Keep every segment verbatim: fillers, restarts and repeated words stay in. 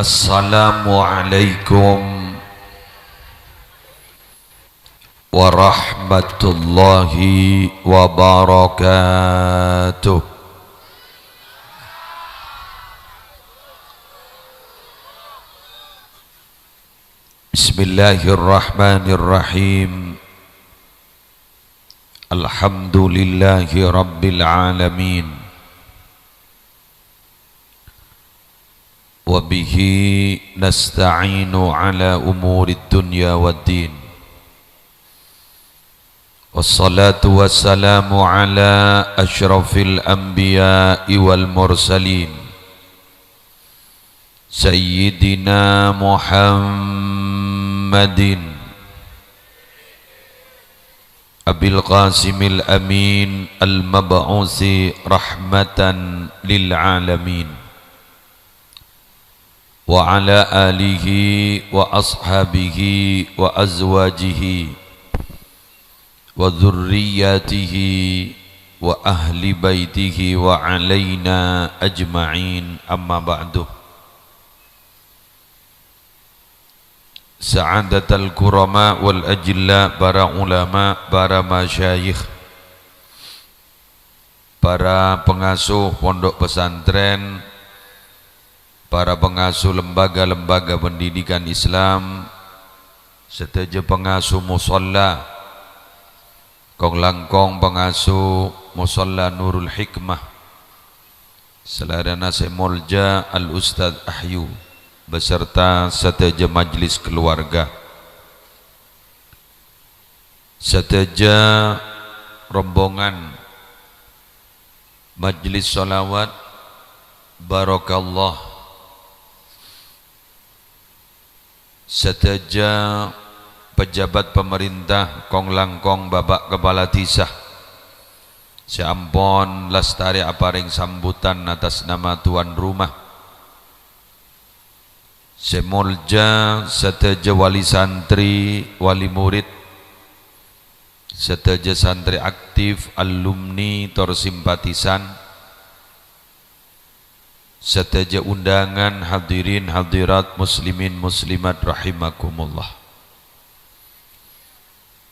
Assalamualaikum warahmatullahi wabarakatuh. Bismillahirrahmanirrahim. Alhamdulillahi rabbil alamin. Wa bihi nasta'inu ala umurid dunya waddin. Wassalatu wassalamu ala asyrafil anbiya'i wal mursalin, Sayyidina Muhammadin Abil Qasimil Amin al-mab'usi rahmatan lil alamin, wa ala alihi wa ashabihi wa azwajihi wa dzurriyyatihi wa ahli baitihi wa alaina ajma'in, amma ba'du. Sa'adatal kurama wal ajilla, para ulama, para masyayikh, para pengasuh pondok pesantren, para pengasuh lembaga-lembaga pendidikan Islam, sadhâjâ pengasuh musholla, kong-langkong pengasuh musholla Nurul Hikmah, salèrana sè molja Al Ustadz Ahyu beserta sadhâjâ majlis keluarga. Sadhâjâ rombongan majlis sholawat barokallah, sadhâjâ pejabat pemerintah, kong-langkong Bapak Kepala Dhisa sè ampon lastarè aparèng sambutan atas nama tuan rumah. Sè molja sadhâjâ wali santri, wali murid, sadhâjâ santri aktif, alumni, tor simpatisan, sadhâjâ undangan, hadirin hadirat, muslimin muslimat rahimakumullah.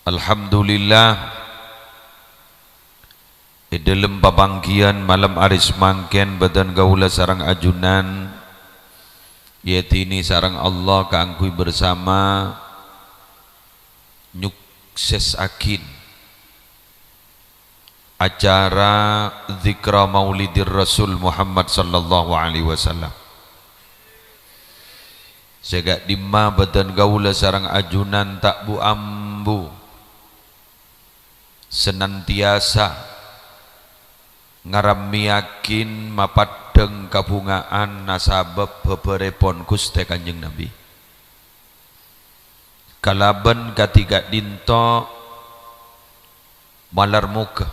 Alhamdulillah, è dhâlem papangghiyân malem arè samangkèn bhâdhân kaulâ sareng ajunan èyadhini sareng Allah kaangghuy bersama nyuksèsaghi acara Dzikra Maulidir Rasul Muhammad sallallahu alaihi wasallam. Sè ka'dimma bhâdhân kaulâ sareng ajunan ta' bu-ambu senantiasa ngarammèyaghi mapaddhâng kabhunga'an nasabâb bhâbhârèpon Ghustè Kanjeng Nabi. Kalabân kadhi ka'dhinto malar moghâ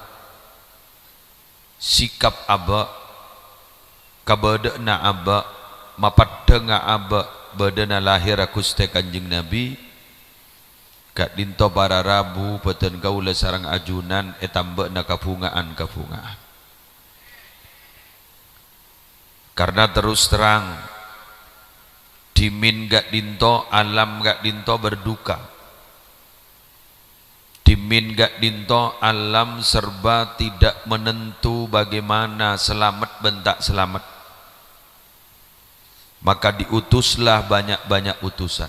sikap abâ', kabâdâ'ânna abâ', mapaddhângnga abâ' bâdâna lahèrra Ghustè Kanjeng Nabi, ka'dhinto para rabu bhâdhân kaulâ sareng ajunan ètambâ'âna kabhunga'an-kabhunga'an. Karna terus terang, dhimèn ka'dhinto, alam ka'dhinto berduka. Dhimèn ka'dhinto alam serba tidak menentu bagaimana selamet bân ta' selamet. Maka diutuslah banyak-banyak utusan.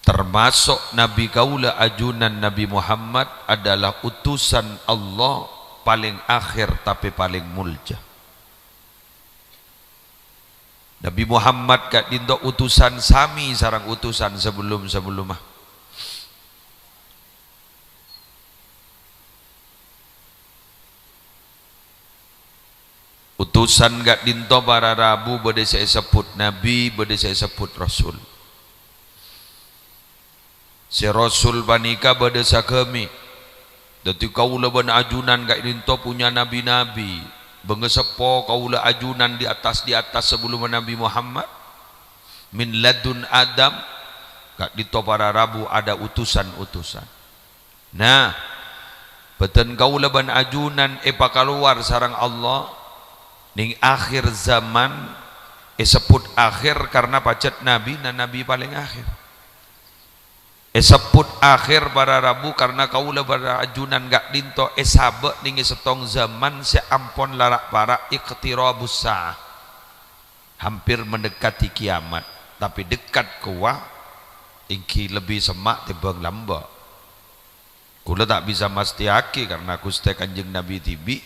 Termasuk Nabi kaulâ ajunan Nabi Muhammad adalah utusan Allah palèng akhèr tapè palèng molja. Nabi Muhammad ka'dhinto utusan sami sareng utusan sabellum-sabellumma. Utusan ka'dhinto para rabu bâdâ sè èsebbhut nabi, bâdâ sè èsebbhut rasul. Sè rasul panèka bâdâ saghâmè. Dhâddhi kaulâ bân ajunan ka'dhinto punya nabi-nabi. Bângaseppo kaulâ ajunan di atas, di atas sabellumma Nabi Muhammad. Min ladun Adam, ka'dhinto para rabu ada utusan-utusan. Nah, bhâdhân kaulâ bân ajunan èpakalowar sareng Allah nèng akhir zaman, Èsebbhut akhèr karna pajhât nabina nabi palèng akhèr. Èsebbhut akhèr para rabu karna kaulâ para ajunan ka'dinto èsabâ' nèng è sèttong zaman sè ampon la ra'-para' iqtirabus sa'ah. Hampir mendekati kiamat, tapè dèkkat kowa èngghi lebbi semma' tèmbhâng lambâ'. Kaulâ ta' bisa mastèyaghi karna Ghustè Kanjeng Nabi dhibi'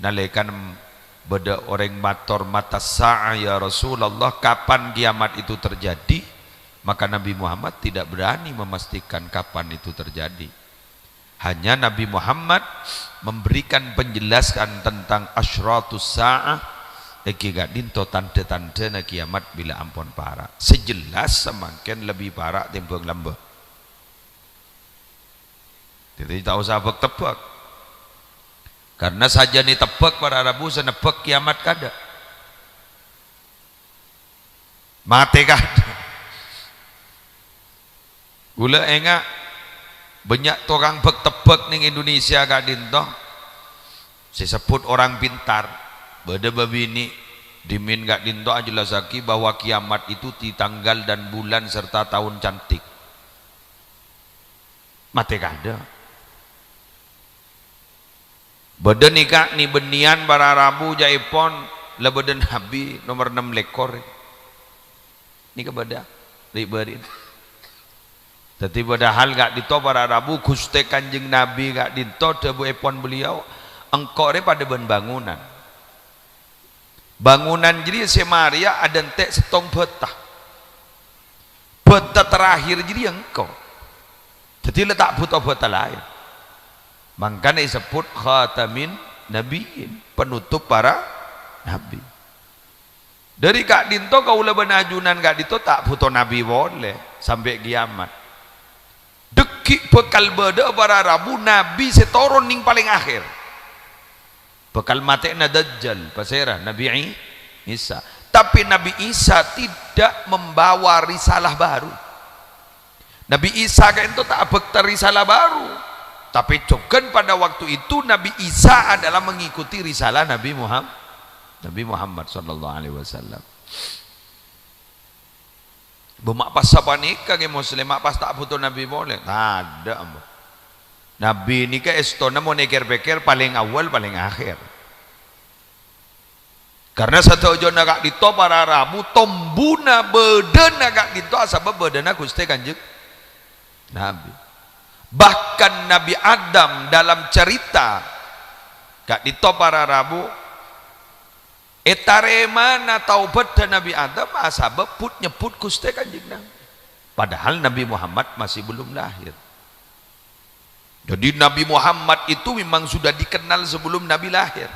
nalèkana bâdâ orèng mator, "Mata sa'ah ya Rasulullah, kapan kiamat itu terjadi?" Maka Nabi Muhammad tidak berani memastikan kapan itu terjadi. Hanya Nabi Muhammad memberikan penjelasan tentang asyratus sa'ah, èngghi ka'dinto tandhâ-tandhâna kiamat bilâ ampon para'. Sè jelas samangkèn lebbi para' tèmbhâng lambâ'. Dhâddhi, ta' osa bâk-tebbhâk. Karna sajân ètebbhâk para rabu sè nebbhâk kiamat kaadâ'. Matè kaadâ'. Kaulâ ènga' bânnya' tokang bâk-tebbhâk nèng Indonesia ka'dinto. Sè sebbhut orang pintar, bâdâ bâbinè' dhimèn ka'dinto ajellassaghi bahwa kiamat itu di tanggal dan bulan serta tahun cantik. Matè kaadâ'. Bâdâ nèka nè-bânnèyan para rabu jâèpon la bâdâ nabi nomer ennem lèkor. Nèka bâdâ ri'-bâri'na. Dhâddhi, padahal ka'dinto para rabu Ghustè Kanjeng Nabi ka'dinto dhâbuèpon beliau, "Engko' rè padâ bân bangunan." Bangunan jârèya sè marèya adântè' sèttong bâta. Bâta terakhir jârèya engko'. Dhâddhi la ta' bhuto bâta laèn. Mangkana èsebbhut khatamin nabiyyin, penutup para nabi. Dhâri ka'dinto kaulâ bân ajunan ka'dinto ta' bhuto nabi polè sampè' kiamat. Dhâggi' bhâkal bâdâ'â para rabu nabi sè toron nèng palèng akhèr. Bhâkal matè'ana Dajjal, pasèra? Nabi I-, Isa. Tapè Nabi Isa tidak membawa risalah baru. Nabi Isa ka'dinto ta' abhâkta risalah baru. Tapè jhughân pada waktu itu Nabi Isa adalah mengikuti risalah Nabi Muham-, Nabi Muhammad sallallahu alaihi wasallam. Bâ, ma' pas sapanèka, Kè Muslim, ma' pas ta' bhuto nabi polè? Tadâ', ambu. Nabi nèka èstona mon èkèr-pèkèr palèng awwal, palèng akhèr. Karna sadhâjâna ka'dinto para rabu tombuna bâdâna ka'dinto asabâb bâdâna Ghustè Kanjeng Nabi. Bahkan Nabi Adam dalam cerita ka'dinto para rabu, ètarèmana taubaddhâ Nabi Adam asabâb but-nyebbhut Ghustè Kanjeng Nabi. Padahal Nabi Muhammad masih belum lahir. Jadi, Nabi Muhammad itu memang sudah dikenal sebelum Nabi lahir.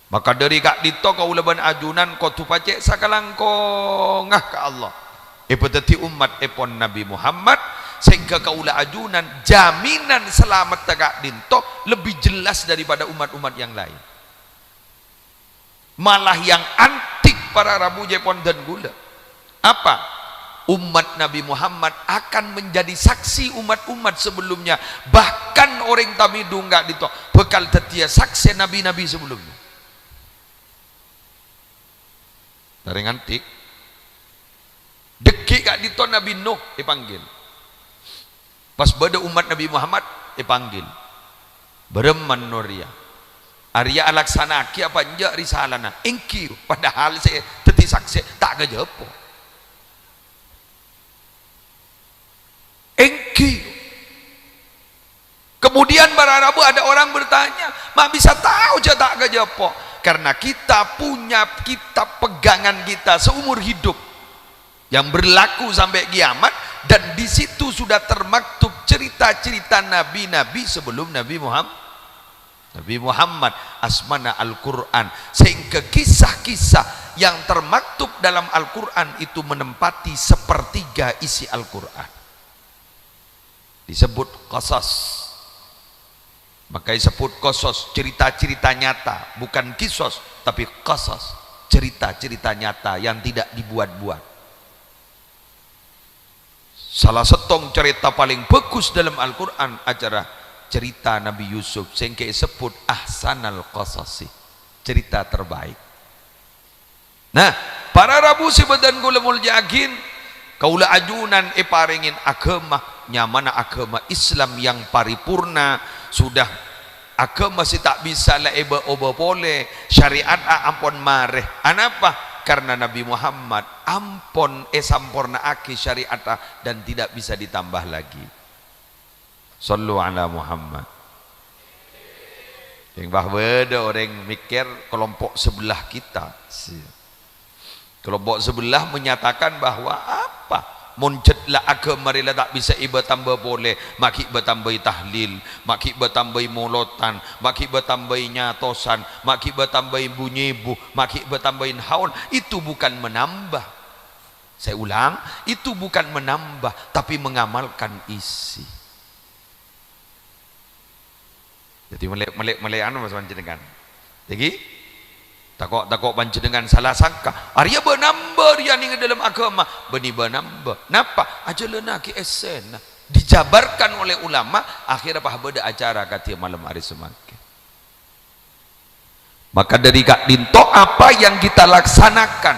Maka dhâri ka'dinto kaulâ bân ajunan kodhu pacè' sakalangkongnga ka Allah. Èpadhâddhi ommattèpon Nabi Muhammad, sehingga kaulâ ajunan jaminan salametta ka'dinto lebih jelas daripada umat-umat yang lain. Malah yang antik para rabu jâèpon dân kaulâ. Apa? Umat Nabi Muhammad akan menjadi saksi umat-umat sebelumnya. Bahkan orèng Tamèdung ka'dinto bhâkal dhâddhiyâ saksè nabi-nabi sebelumnya. Tarèng antik. Dhâggi' ka'dinto Nabi Nuh èpanggil. Pas bâdâ ommat Nabi Muhammad èpanggil. Bârâmma Nuh rèya? Arèya alaksana'aghi apa enjâ' risalana? Èngghi, padahal sè dhâddhi saksè ta' kajhâpo. Èngghi. Kemudian para rabu ada orang bertanya, "Ma' bisa tao jâ' ta' kajhâpo?" Karena kita punya kitab pegangan kita seumur hidup yang berlaku sampai kiamat, dan di situ sudah termaktub cerita-cerita nabi-nabi sebelum Nabi Muhammad. Nabi Muhammad, asmana Al-Quran, sehingga kisah-kisah yang termaktub dalam Al-Quran itu menempati sepertiga isi Al-Quran. Disebut qasas. Maka disebut qasas, cerita-cerita nyata, bukan kisos, tapi qasas, cerita-cerita nyata yang tidak dibuat-buat. Sala sèttong carèta palèng bhâghus dâlem Al-Qur'an acara cerita Nabi Yusuf, sè èngghi èsebbhut ahsanal qasasi, cerita terbaik. Nah, para rabu sè bâdhân kaulâ molja'aghi, kaulâ ajunan èparèngè aghâma, nyamana aghâma Islam yang paripurna, sudah aghâma sè ta' bisa la èbâ-obâ polè, syari'atta ampon marè. Anapa? Karna Nabi Muhammad ampon èsampornaaghi syari'atta dan tidak bisa ditambah lagi. Shallu ala Muhammad. Yang bah bâdâ orèng mèkkèr kelompok sebelah kita. Si-, kelompok sebelah menyatakan bahwa apa? Mon jhât la aghâma rèya la ta' bisa èbâ-tambâ polè, ma' ghi' bâ-tambâi tahlil, ma' ghi' bâ-tambâi molotan, ma' ghi' bâ-tambâi nyatosan, ma' ghi' bâ-tambâi bu-nyèbu, ma' ghi' bâ-tambâi haul, itu bukan menambah. Saya ulang, itu bukan menambah, tapi mengamalkan isi. Jadi, mele'-, mele'-, mele'an, Mas, panjhennengngan. Jadi, tako'-tako' panjhennengngan salah sangka. Arèya bâ-nambâ rèya neng è dâlem aghâma. Bânnè bâ-nambâ. Napa? Ajhâlânnaghi essèna. Dijabarkan oleh ulama, akhirnya pas bâdâ acara kadhi malem arè samangkèn. Maka dari ka'dinto apa yang kita laksanakan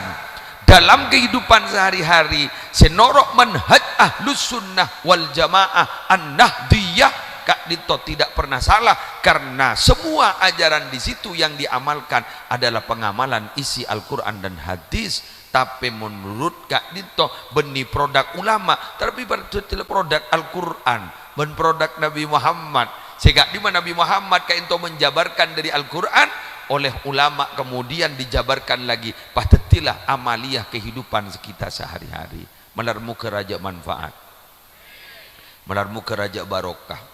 dalam kehidupan sehari-hari, sè noro' manhaj Ahlus Sunnah wal Jamaah An-Nahdiyah, ka'dinto tidak pernah salah, karena semua ajaran di situ yang diamalkan adalah pengamalan isi Al-Quran dan hadis. Tapè mon menurut ka'dinto bânnè produk ulama, tapè produk Al-Quran bân produk Nabi Muhammad. Sè ka'dimma Nabi Muhammad ka'dinto menjabarkan dari Al-Quran, oleh ulama kemudian dijabarkan lagi, pas dhâddhiyâ amaliyah kehidupan kita sehari-hari. Malar moghâ rajâ manfaat. Malar moghâ rajâ barokah.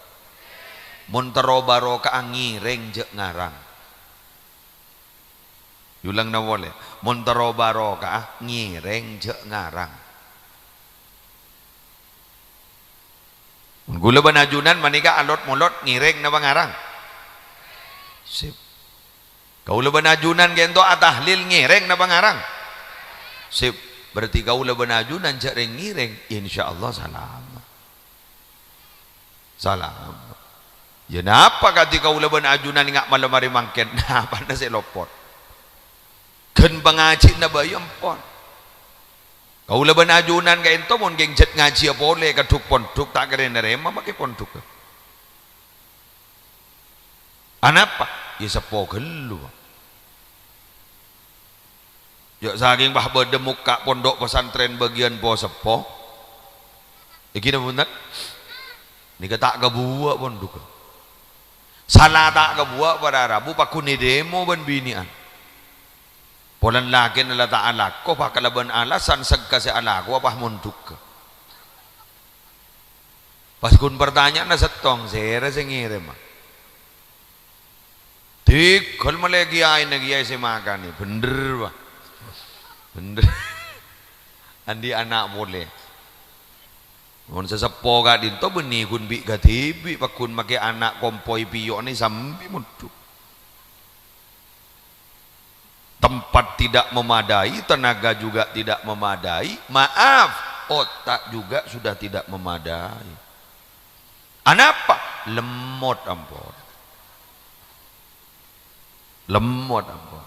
Mon terro barokah, ngèrèng jhâ' ngarang. Yulangna polè, mon terro barokah, ngèrèng jhâ' ngarang. Mon kaulâ bân ajunan panèka alot-molot ngèrèng napa ngarang? Sip. Kaulâ bân ajunan ka'dinto atahlil ngèrèng napa ngarang? Sip. Berarti kaulâ bân ajunan jhâ' rèng-ngèrèng, insyaallah salamet. Salam. Ya, napa kadhi kaulâ bân ajunan nga' malem arè mangkèn? Napana sè lopot? Ghân pangajhiânna bhâi ampon. Kaulâ bân ajunan ka'dinto mon ghing jhât ngajhiyâ polè ka dhuk-pondhuk, ta' kèra narèma makè pondhugghâ. Anapa? Ya, seppo ghâllu. Ya, sakèng pas bâdâ mokka' pondhuk pesantren bâgiyân po-seppo. Èngghi napa bhunten? Nèka ta' kabuwâ' pondhugghâ. Sala ta' kabuwâ' para rabu pagghun èdemo bân binè'an. Polana lakèna la ta' alako, pas kalabân alasan sengka sè alako, pas mondhugghâ. Pas ghun partanya'anna sèttong, sèra sè ngèrèma? Dhigghâl malè kiyaèna kiyaè sè makanè. Bhendher, Pak. Bhendher. Andi' ana' polè. Mon sè seppo ka'dinto bânnè ghun bi' kadhibi', pagghun makè ana' kompoy piyo'na sambi mondhuk. Tempat tidak memadai, tenaga juga tidak memadai, maaf, otak juga sudah tidak memadai. Anapa? Lemmot ampon. Lemmot ampon.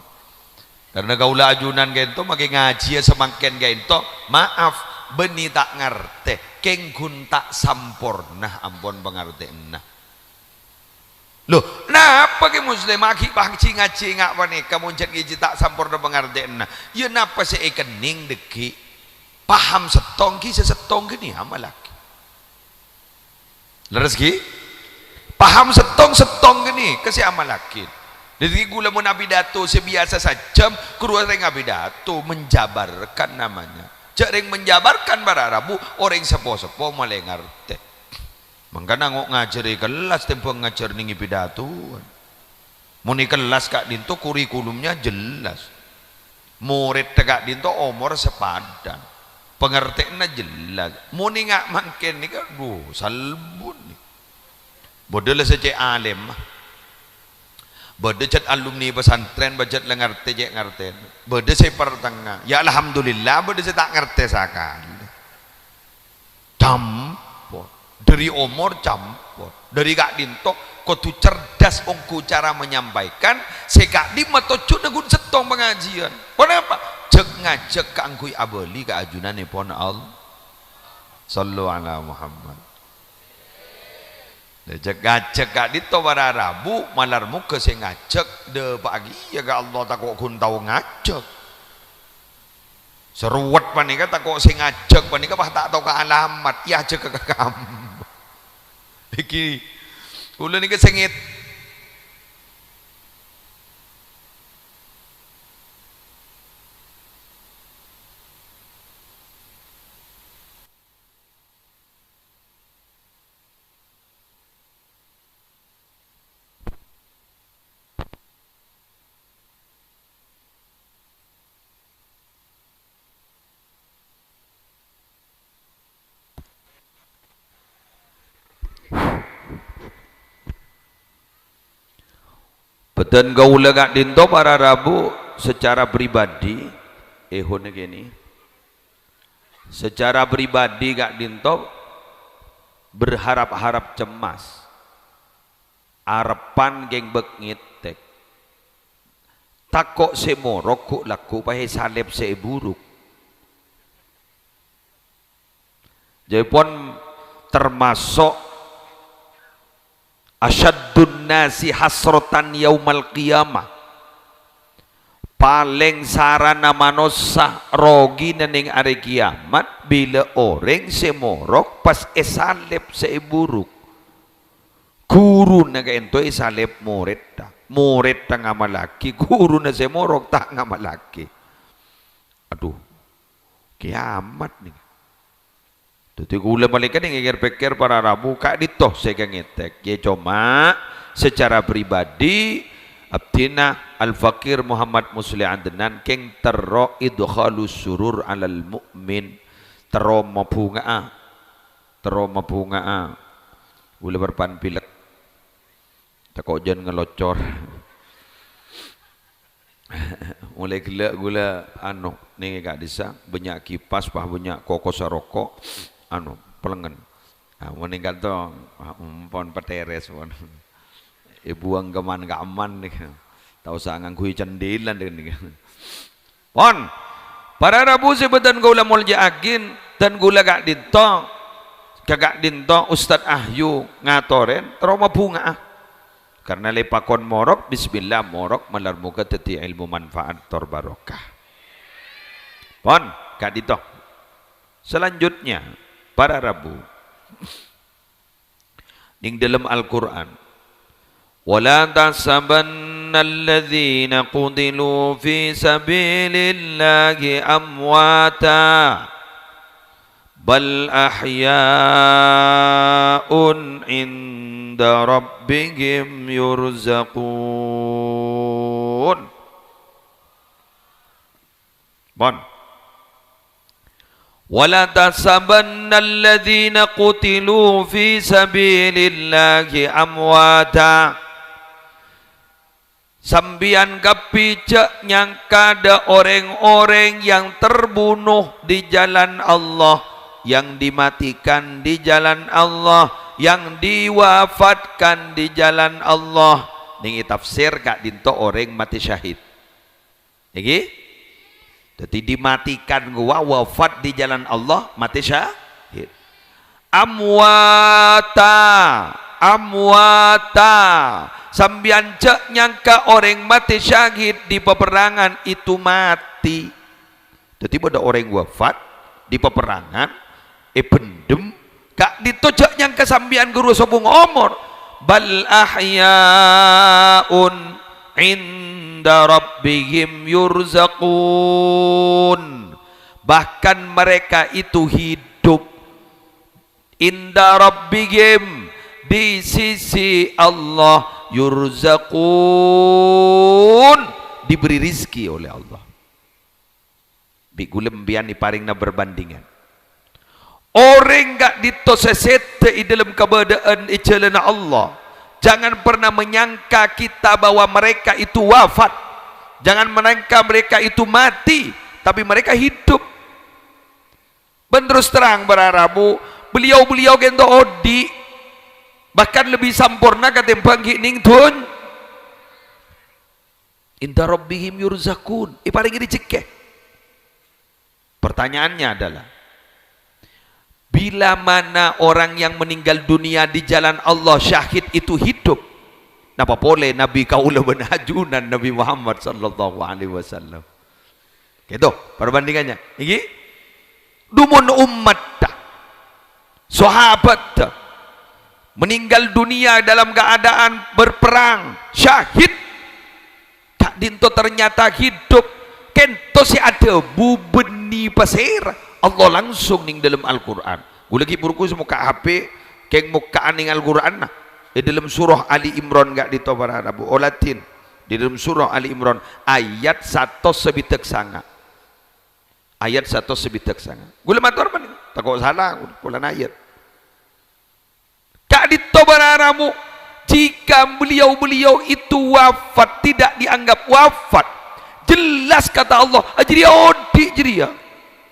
Karna kaulâ ajunan ka'dinto makè ngajhiyâ samangkèn ka'dinto, maaf, bânnè ta' ngartè, kèng ghun ta' samporna ampon pangartèyanna. Lho, napa kè Muslim? Aghi' pangajhi-ngajhi nga' panèka, mon jhât ngèjhi ta' samporna pangartèyanna. Ya, napa sè èkennèng dhâggi'? Paham sèttong ghi, sè sèttong ghi nè amallaghi. Lerres ghi? Paham sèttong, sèttong ghi nè, ka sè amallaghi. Dhâddhi, kaulâ mon apidato sè biyasa sajjhâm, kuru orèng apidato, menjabarkan namanya. Jhâ' rèng menjabarkan para rabu, orèng seppo-seppo malè ngartè. Mangkana ngo' ngajhâr è kellas tèmbhâng ngajhâr nèng è pidatowan. Mon è kellas ka'dinto kurikulumnya jelas. Morèdda ka'dinto omor sapadhân. Pangartèyanna jelas. Mon è nga' mangkèn nèka, dhu, salbun nèka. Bâdâ la sè cè' alèmma. Bâdâ jhât alumni pesantren, bâdâ jhât la ngartè, cè' ngartèna. Bâdâ sè partengnga. Ya, alhamdulillah, bâdâ sè ta' ngartè sakalè. Campor. Dhâri omor campor. Dhâri ka'dinto kodhu cerdas ongghu cara menyampaikan, sè ka'dimma tojjhuna ghun sèttong pangajhiyân. Ponapa? Jhâ ngajhâk kaangghuy abâli ka ajunanèpon Allah. Shallu ala Muhammad. Ngajhâk-ngajhâk ka'dinto para rabu, malar moghâ sè ngajhâk dâpa'aghi iyâ ka Allah, tako' ghun tao ngajhâk. Sè ruwet panèka tako' sè ngajhâk panèka pas ta' tao ka alamat, èajhâghâ ka kamma. Iki, kaulâ nèka sè ngèt-, Bâdhân kaulâ ka'dinto para rabu secara pribadi, èhon kènè', secara pribadi ka'dinto berharap-harap cemas. Arebbhân kèng bâk ngètèk. Tako' sè morok ghu'-lagghu' pas èsalèb sè èburuk. Jârèpon termasok asyaddun nasi hasratan yaumal qiyamah. Palèng sarana manossa rogina neng arè kiyamat bilâ orèng sè morok pas èsalèb sè èburuk. Ghuruna ka'dinto èsalèb morèdda. Morèdda ngamallaghi, ghuruna sè morok ta' ngamallaghi. Adhu, kiyamat nèka. Dhâddhi kaulâ panèka nèng ngèkèr-pèkkèr para rabu ka'dinto sè èkangètèk. Yâ coma secara pribadi abdhina Al-Fakir Muhammad Musleh Adnan kèng terro idkhalus surur alal mu'min. Terro mabhunga'a. Terro mabhunga'a. Kaulâ bârâmpan pilek. Tako' jân ngalocor. Molaè ghellâ' kaulâ, anu, nèng è ka'dissa', bânnya' kipas, pas bânnya' kokossa roko', anu, pelengngen. Ah, mon nèng kanto, ah, empon patèrès, pon. Èbuwâng ka man-ka'emman nèka. Ta' osa ngangghuy candhilan nèka. Pon, para rabu sè bâdhân kaulâ molja'aghi, dân kaulâ ka'dinto, ka ka'dinto Ustadz Ahyu ngatorè, terro mabhunga'a. Karna lè pakon morok, bismillah, morok, malar moghâ dhâddhi èlmo manfaat tor barokah. Pon, ka'dinto. Selanjutnya, para rabu. Neng dâlem Al-Qur'an, "Wa la tahsabanna alladhina qutilu fi sabilillahi amwata, bal ahya'un 'inda rabbihim yurzaqun." Pon. "Wa la tahsabanna alladhina qutilu fi sabilillahi amwata." Sampèyan kabbhi jhâ' nyangka dâ' orèng-orèng yang terbunuh di jalan Allah, yang dimatikan di jalan Allah, yang diwafatkan di jalan Allah. Nèng ètafsir ka'dinto orèng matè syahid. Nèka? Dhâddhi dimatikan ghuwa, wafat di jalan Allah, matè syahid. Amwata, amwata. Sampèyan jhâ' nyangka orèng matè syahid di peperangan itu mati. Dhâddhi bâdâ orèng wafat di peperangan, èbhendhem, ka'dinto jhâ' nyangka sampèyan ghuru sobung omor. Bal ahya'un 'inda rabbihim yurzaqun. Bahkan mereka itu hidup. 'Inda rabbihim, di sisi Allah, yurzaqun, diberi rizki oleh Allah. Bi' ghulâ sampèyan èparèngana perbandhingan. Orèng ka'dinto sè sèdhâ è dâlem kabâdâ'ân è jhâlânna Allah, jangan pernah menyangka kita bahwa mereka itu wafat. Jangan menyangka mereka itu mati, tapi mereka hidup. Bân terros terrang, para rabu, beliau-beliau ka'dinto odi', bahkan lebih samporna katèmbhâng ghi' nèng dhun-, 'Inda rabbihim yurzaqun, èparèngè rejhekkè. Pertanyaannya adalah, bila mana orang yang meninggal dunia di jalan Allah syahid itu hidup, napa polè Nabi kaulâ bân ajunan Nabi Muhammad sallallahu alaihi wasallam? Gitu perbandingannya. Iki, dhu mon ommatta, sahabatta, meninggal dunia dalam keadaan berperang, syahid, ka'dinto ternyata hidup. Ka'dinto sè adhâbu bânnè pasèra? Allah langsung nèng dâlem Al-Qur'an. Ghulâ ghi' buru-buru mokka' H P, kèng mokka'an nèng Al-Qur'anna. È dâlem surah Ali Imran ka'dinto para rabu. Oladhin. È dâlem surah Ali Imran, ayat satos sabidhâk sanga'. Ayat satos sabidhâk sanga'. Ghulâ mator panèka, tako' sala, polana ayat. Ka'dinto para rabu, jika beliau-beliau itu wafat, tidak dianggap wafat, jelas kata Allah, "Jârèya odi' jârèya.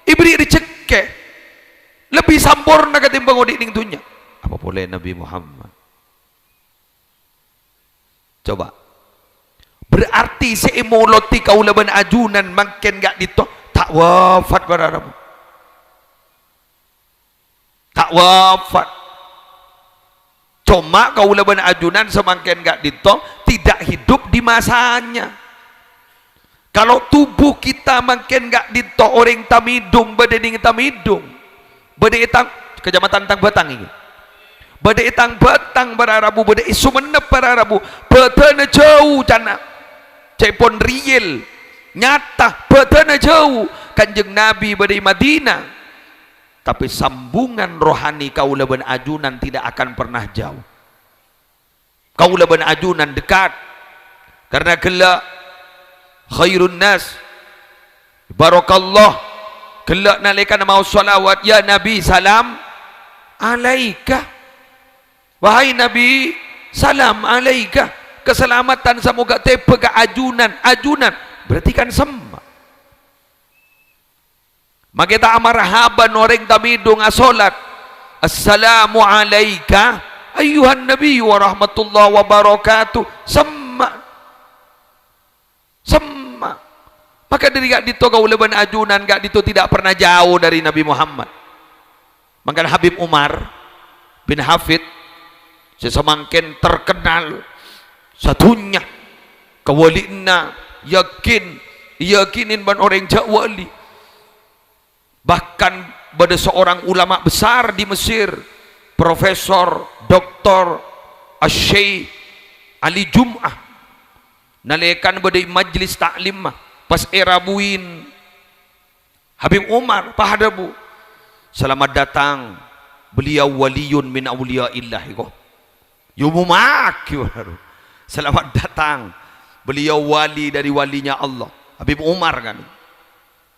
Èbèrri' rejhekkè lebih samporna katèmbhâng odi' nèng dhunnya." Apa polè Nabi Muhammad? Coba. Berarti sè èmolodhi kaulâ bân ajunan mangkèn ka'dinto ta' wafat para rabu. Ta' wafat. Coma kaulâ bân ajunan samangkèn ka'dinto tidak hidup di masanya. Kalau tubuh kita mangkèn ka'dinto orèng Tamidung, bâdâ nèng Tamidung, bâdâ è Tang-, Kecamatan Tangbatang ini. Bâdâ è Tangbatang para rabu, bâdâ è Songennep para rabu, bâdâna jhâu ca'na. Ca'èpon riyel, nyata, bâdâna jhâu. Kanjeng Nabi bâdâ è Madinah. Tapè sambungan rohani kaulâ bân ajunan tidak akan pernah jauh. Kaulâ bân ajunan dekat. Karena ghellâ' khairun nas. Barakallah. Ghellâ' nalèkana maos shalawat, "Ya Nabi, salam alaika." Wahai Nabi, salam alaika. Keselamatan samoga tèbâ ka ajunan. Ajunan. Berarti kan semma'. Makè ta' amarhaban orèng Tamidung asholat, "Assalamu alaika ayyuhan nabi wa rahmatullahi wa barakatuh." Semma'. Semma'. Maka dâri ka'dinto kaulâ bân ajunan ka'dinto tidak pernah jauh dari Nabi Muhammad. Mangkana Habib Umar bin Hafid sè samangkèn terkenal sadhunnya kawali'na, yakin, èyakinin bân orèng jâ' wali. Bahkan bâdâ seorang ulama besar di Mesir, Profesor Doktor Asy-Syaikh Ali Jum'ah, nalèkana bâdâ è majlis ta'lim, pas èrabuin Habib Umar pas adhâbu, "Selamat datang, beliau waliyun min auliyaillah," èko. Èomomaghi baru, "Selamat datang, beliau wali dari walinya Allah." Habib Umar kan.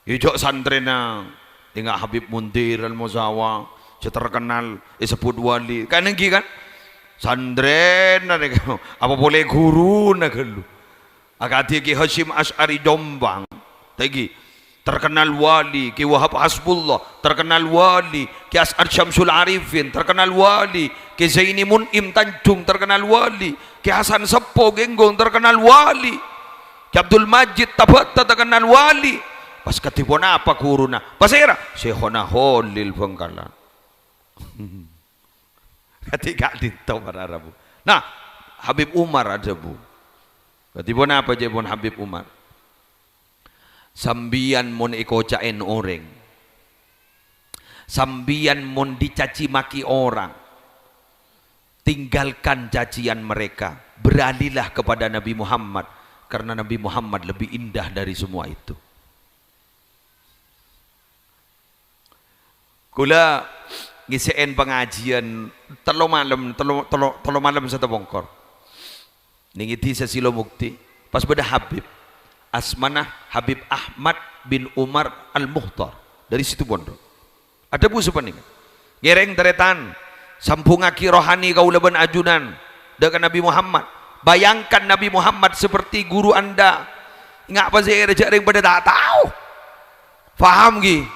Yâ, jhâ' santrèna, enga' Habib Mundir Al-Musawa, sè terkenal èsebbhut wali. Kan ènggi kan? Santrèna nèka, apa polè ghuruna ghâllu. Akadhi Ki Hasyim Asy'ari Jombang. Tènggi. Terkenal wali. Ki Wahab Hasbullah, terkenal wali. Ki As'ad Syamsul Arifin, terkenal wali. Ki Zaini Mun'im Tanjung, terkenal wali. Ki Hasan Seppo Genggong, terkenal wali. Ki Abdul Majid Tabata, terkenal wali. Pas kadhi ponapa ghuruna? Pasèra? Syekhona Kholil Bangkalan. Kadhi ka'dinto para rabu. Nah, Habib Umar adhâbu. Kadhi ponapa ca'èpon Habib Umar? Sampèyan mon èkoca'èn orèng, sampèyan mon dicaci maki orang, tinggalkan cacian mereka, beralihlah kepada Nabi Muhammad, karena Nabi Muhammad lebih indah dari semua itu. Kaulâ ngèssè'è pangajiân tello malem, tello, tello, tello malem sèttong bângkor. Nèng è dhisa Silomukti, pas bâdâ Habib. Asmana Habib Ahmad bin Umar Al-Mukhtar dâri Situbondo. Adhâbu sapanèka, "Ngèrèng tarètan, sambhungngaghi rohani kaulâ bân ajunan dâ' ka Nabi Muhammad. Bayangkan Nabi Muhammad seperti guru Anda." Enga' pasèra jhâ' rèng padâ ta' tao. Paham, ghi?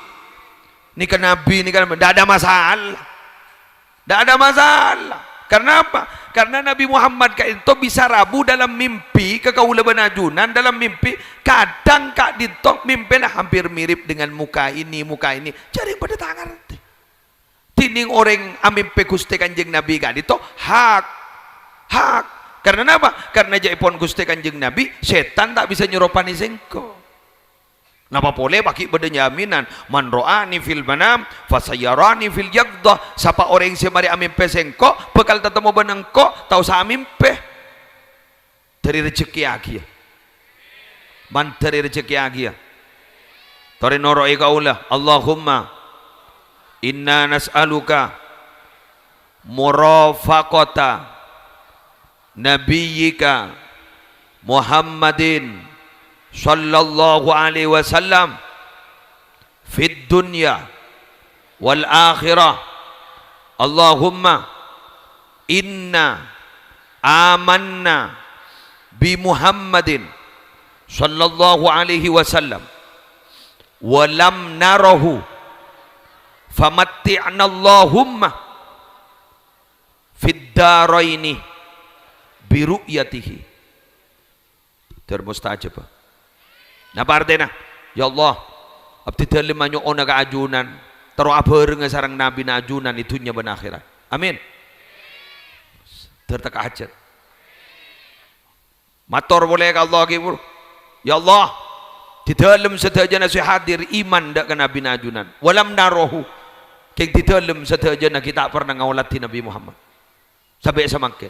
Nèka Nabi, nèka Nabi. Ndak ada masalah. Ndak ada masalah. Karena apa? Karena Nabi Muhammad ka'dinto bisa rabu dalam mimpi ka kaulâ bân ajunan dalam mimpi, kadang ka'dinto mimpina hampir mirip dengan muka ini, muka ini. Jhâ' rèng padâ ta' ngartè. Dhinèng orèng amèmpè Ghustè Kanjeng Nabi ka'dinto, hak. Hak. Karena apa? Karena jhâ'èpon Ghustè Kanjeng Nabi, sètan ta' bisa nyoropane sèngko'. Napa polè paghi' bâdâ jaminan, "Man ra'ani fil manam, fasayarani fil yaqdhah." Sapa orèng sè marè amèmpè sèngko', bhâkal tatemmo bân engko', ta' osa amèmpè. Dhâri rejekkèyaghiyâ. Man dhâri rejekkèyaghiyâ. Torè noro'è kaulâ. Allahumma inna nas'aluka murafaqata nabiyyika Muhammadin sallallahu alaihi wasallam fid dunya wal akhirah. Allahumma inna amanna bi Muhammadin sallallahu alaihi wasallam wa lam narahu, famatti'na Allahumma fid daraini bi ru'yatihi. Dâr mustajab. Napa artèna? "Ya Allah, abdhi dhâlem anyo'ona ka ajunan, terro abhârengnga sareng nabina ajunan è dhunnya bân akhèrat. Amin." Dâr tekka hajat. Mator polè ka Allah, ghi, buru. "Ya Allah, di dhâlem sadhâjâna sè hadir iman dâ' ka nabina ajunan. Wa lam narahu." Kèng di dhâlem sadhâjâna ghi' ta' pernah ngaoladhi Nabi Muhammad. Sampè' samangkèn.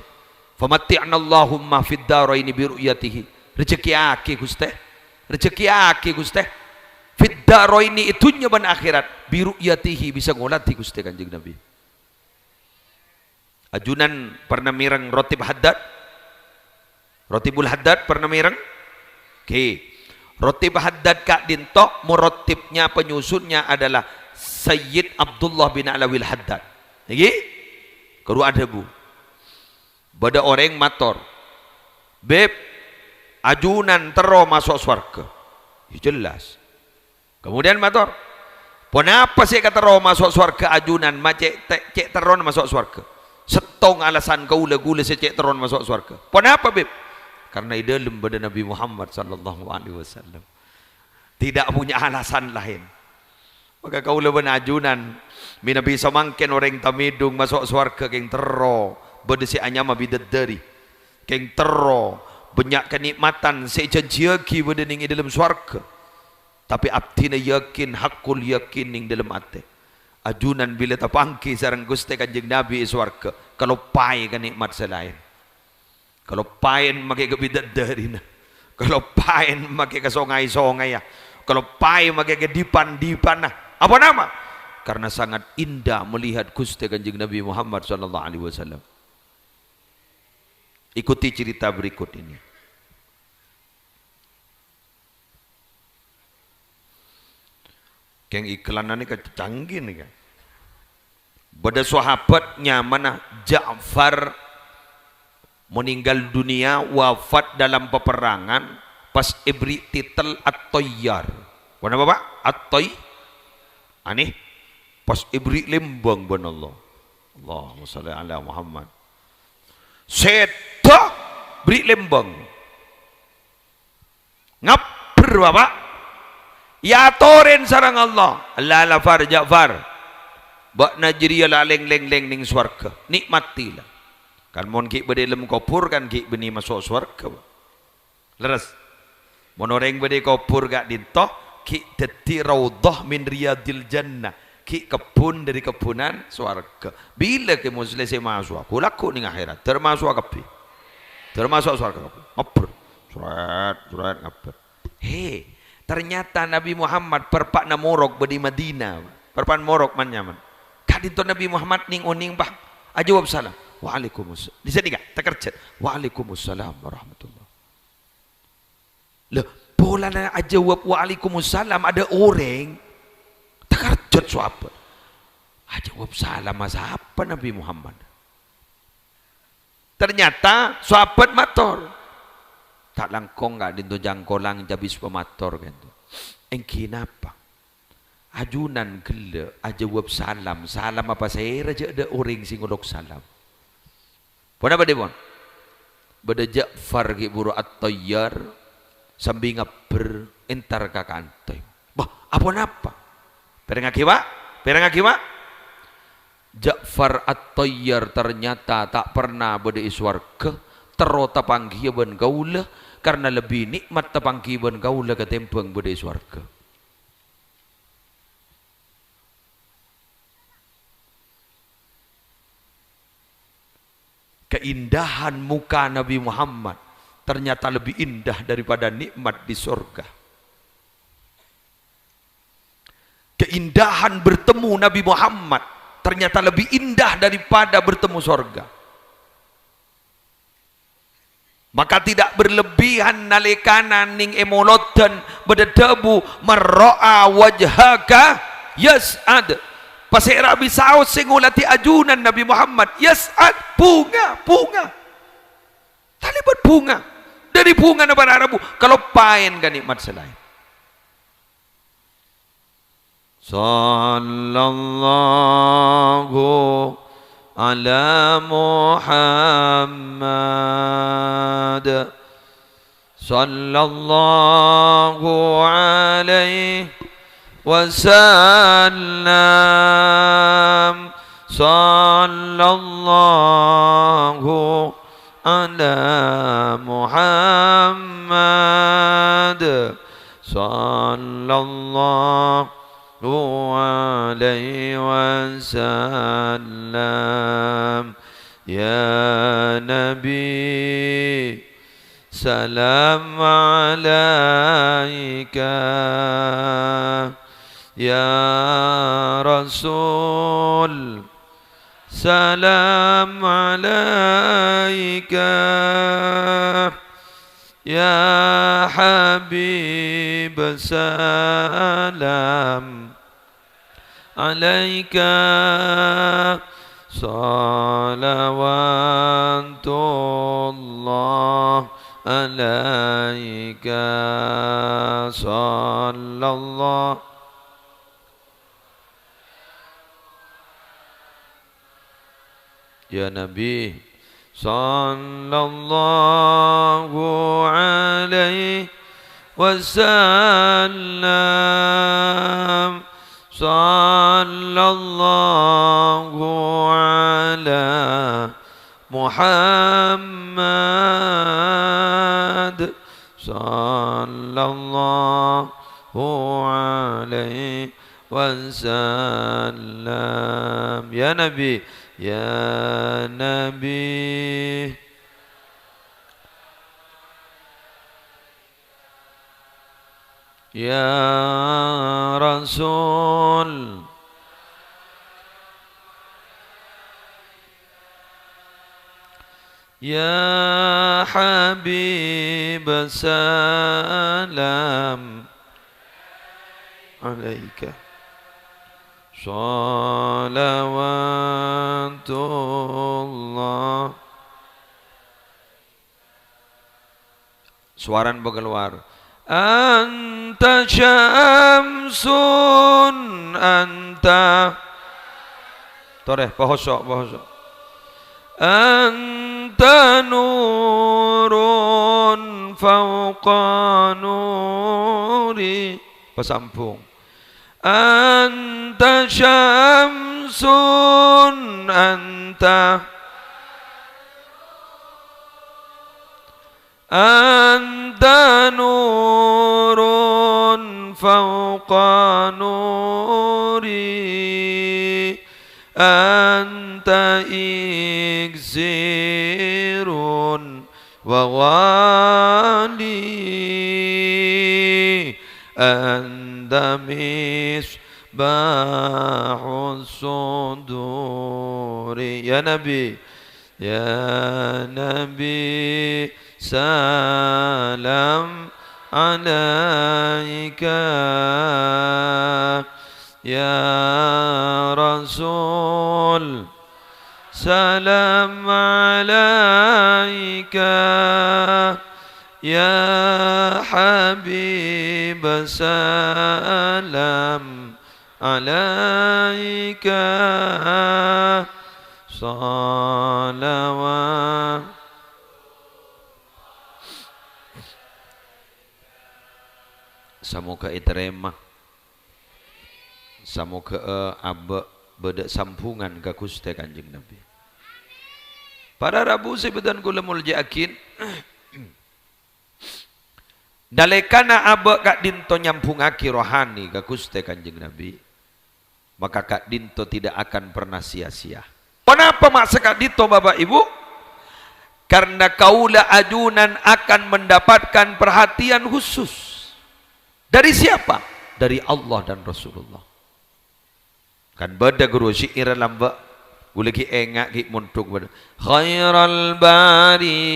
"Famatti'na Allahumma fid daraini bi ru'yatihi." Rejekkèyaghiyâ, Ghustè. Rejekkèyaghiyâ, Ghustè. Fid daraini, è dhunnya bân akhèrat, bi ru'yatihi, bisa ngoladhi Ghustè Kanjeng Nabi. Ajunan pernah mèreng Rotib Haddad? Rotibul Haddad pernah mèreng? Oke. Rotib Haddad ka'dinto, murattibnya, penyusunnya adalah Sayyid Abdullah bin Alawil Haddad. Nèka? Kaulâ adhâbu. Bâdâ orèng mator, "Bib, ajunan terro maso' sowarghâ." Ya jelas. Kemudian mator, "Ponapa sè èkaterro maso' sowarghâ ajunan ma' cè', te-, cè' terrona maso' sowarghâ? Sèttong alasan kaulâ, kaulâ sè cè' terrona maso' sowarghâ." "Ponapa, Bib?" "Karena è dhâlem bâdâ Nabi Muhammad sallallahu alaihi wasallam. Tidak punya alasan lain." Maka kaulâ bân ajunan, manabi samangkèn orèng Tamèdung maso' sowarghâ kèng terro bâdâ sè anyama bidadari. Kèng terro bânnya' kanè'matan sè èjhânjhiyaghi bâdâ nèng è dhâlem sowarghâ. Tapè abdhina yakin, haqqul yakin nèng dhâlem atè. Ajunan bilâ tapangghi sareng Ghustè Kanjeng Nabi è sowarghâ, kaloppaè ka nè'mat sè laèn. Kaloppaè makè ka bidaddarina. Kaloppaè makè ka songay-songayya. Kaloppaè makè ka dipan-dipanna. Apa nama? Karena sangat indah melihat Ghustè Kanjeng Nabi Muhammad sallallahu alaihi wasallam. Ikuti cerita berikut ini. Kèng iklanna nèka canggih nèka. Bâdâ sahabat nyamana Ja'far meninggal dunia, wafat dalam peperangan, pas èberri' titel At-Tayyar. Ponapa, Pak? At-Tay-, anèh, pas èberri' lembang bân Allah. Allahumma shalli ala Muhammad. Sèdhâ berri' lembang. Ngabbher, Bapak. Èyatorè sareng Allah. "Ella, ella, Far, Ja'far. Bâ'na jârèya la lèng-lèng nèng sowarghâ. Nè'mati la." Kan mon ghi' bâdâ è dhâlem kobhur kan ghi' bânnè maso' sowarghâ, Pak. Lerres. Mon orèng bâdâ è kobhur ka'dinto, ghi' dhâddhi raudhah min riyadil jannah. Ghi' kebbhun dhâri kebbhunan sowarghâ. Bilâ Kè Musleh sè maso'a? Ghu-lagghu nèng akhèrat. Dâr maso'a kabbhi. Dâr maso' sowarghâ kabbhi. Ngabbher. Sret, sret, ngabbher. He, ternyata Nabi Muhammad parappa'na morok bâdâ è Madinah. Parappa'na morok man-nyaman. Ka'dinto Nabi Muhammad nèng-onèng, Pak. Ajâwâb salam. "Waalaikumsalam." Di sini, Kak, takerjhât. "Waalaikumsalam warahmatullah." Lah, polana ajâwâb "Waalaikumsalam" adâ' orèng. Takerjhât sahabat. Ajâwâb salamma sapa Nabi Muhammad? Ternyata sahabat mator. Ta' langkong ka'dinto cangkolang cabis pamator ka'dinto. Èngghi napa? Ajunan ghellâ' ajâwâb salam. Salam apa sèra jâ' adâ' orèng sè ngolok salam. Ponapa, dhipon? Bâdâ Ja'far ghi' buru at-Thayyar sambi ngabbher entar ka kanto. Bâh, aponapa? Pèrengngaghi, Pak. Pèrengngaghi, Pak. Ja'far at-Thayyar ternyata ta' pernah bâdâ è sowarghâ, terro tapanggiyâ bân kaulâ, karna lebbi nikmat tapanggi bân kaulâ katèmbhâng bâdâ è sowarghâ. Keindahan muka Nabi Muhammad ternyata lebih indah daripada nikmat di sorga. Keindahan bertemu Nabi Muhammad ternyata lebih indah daripada bertemu sorga. Maka tidak berlebihan nalèkana nèng è molodhân bâdâ dhâbu, "Man ra'a wajhaka yas'ad." Pasèra bisaos sè ngolatè ajunan Nabi Muhammad, yas'ad, bhunga, bhunga. Talèbât bhunga. Dâri bhungana para rabu, kaloppaèn ka nikmat sè laèn. Sallallahu ala Muhammad. Sallallahu alaihi wasallam. Sallallahu ala Muhammad. Sallallahu alaihi wasallam. Ya Nabi, salam alaika. Ya Rasul, salam alaika. Ya Habib, salam alaika. Salawatullah alaika. Sallallahu Ya Nabi, sallallahu alaihi wasallam, sallallahu ala Muhammad, sallallahu alaihi wasallam. Ya Nabi, ya Nabi. Ya Rasul. Ya Habib, salam alaika. Salawatullah. Sowarana bâ' kalowar. Anta syamsun, anta. Torè, pahoso', pahoso'. Anta nurun fawqa nuri. Pasambhung. Anta syamsun, anta. Anta nurun fawqa nuri, anta iksirun wa wali, anta misbahus suduri. Ya Nabi, ya Nabi, salam alaika. Ya Rasul, salam alaika. Ya Habib, salam alaika. Shalawat. Samoga ètarèma. Samoga, eh, abâ' bâdâ sambungan ka Ghustè Kanjeng Nabi. Para rabu sè bâdhân kaulâ molja'aghi, nalèkana abâ' ka'dinto nyambungngaghi rohani ka Ghustè Kanjeng Nabi, maka ka'dinto tidak akan pernah sia-sia. Ponapa ma' saka'dinto, Bapak Ibu? Karena kaulâ ajunan akan mendapatkan perhatian khusus. Dari siapa? Dari Allah dan Rasulullah. Kan bâdâ ghuru syi'ir lambâ'. Ghulâ ghi' enga' ghi' mondhuk bâdâ. Khairal bariyah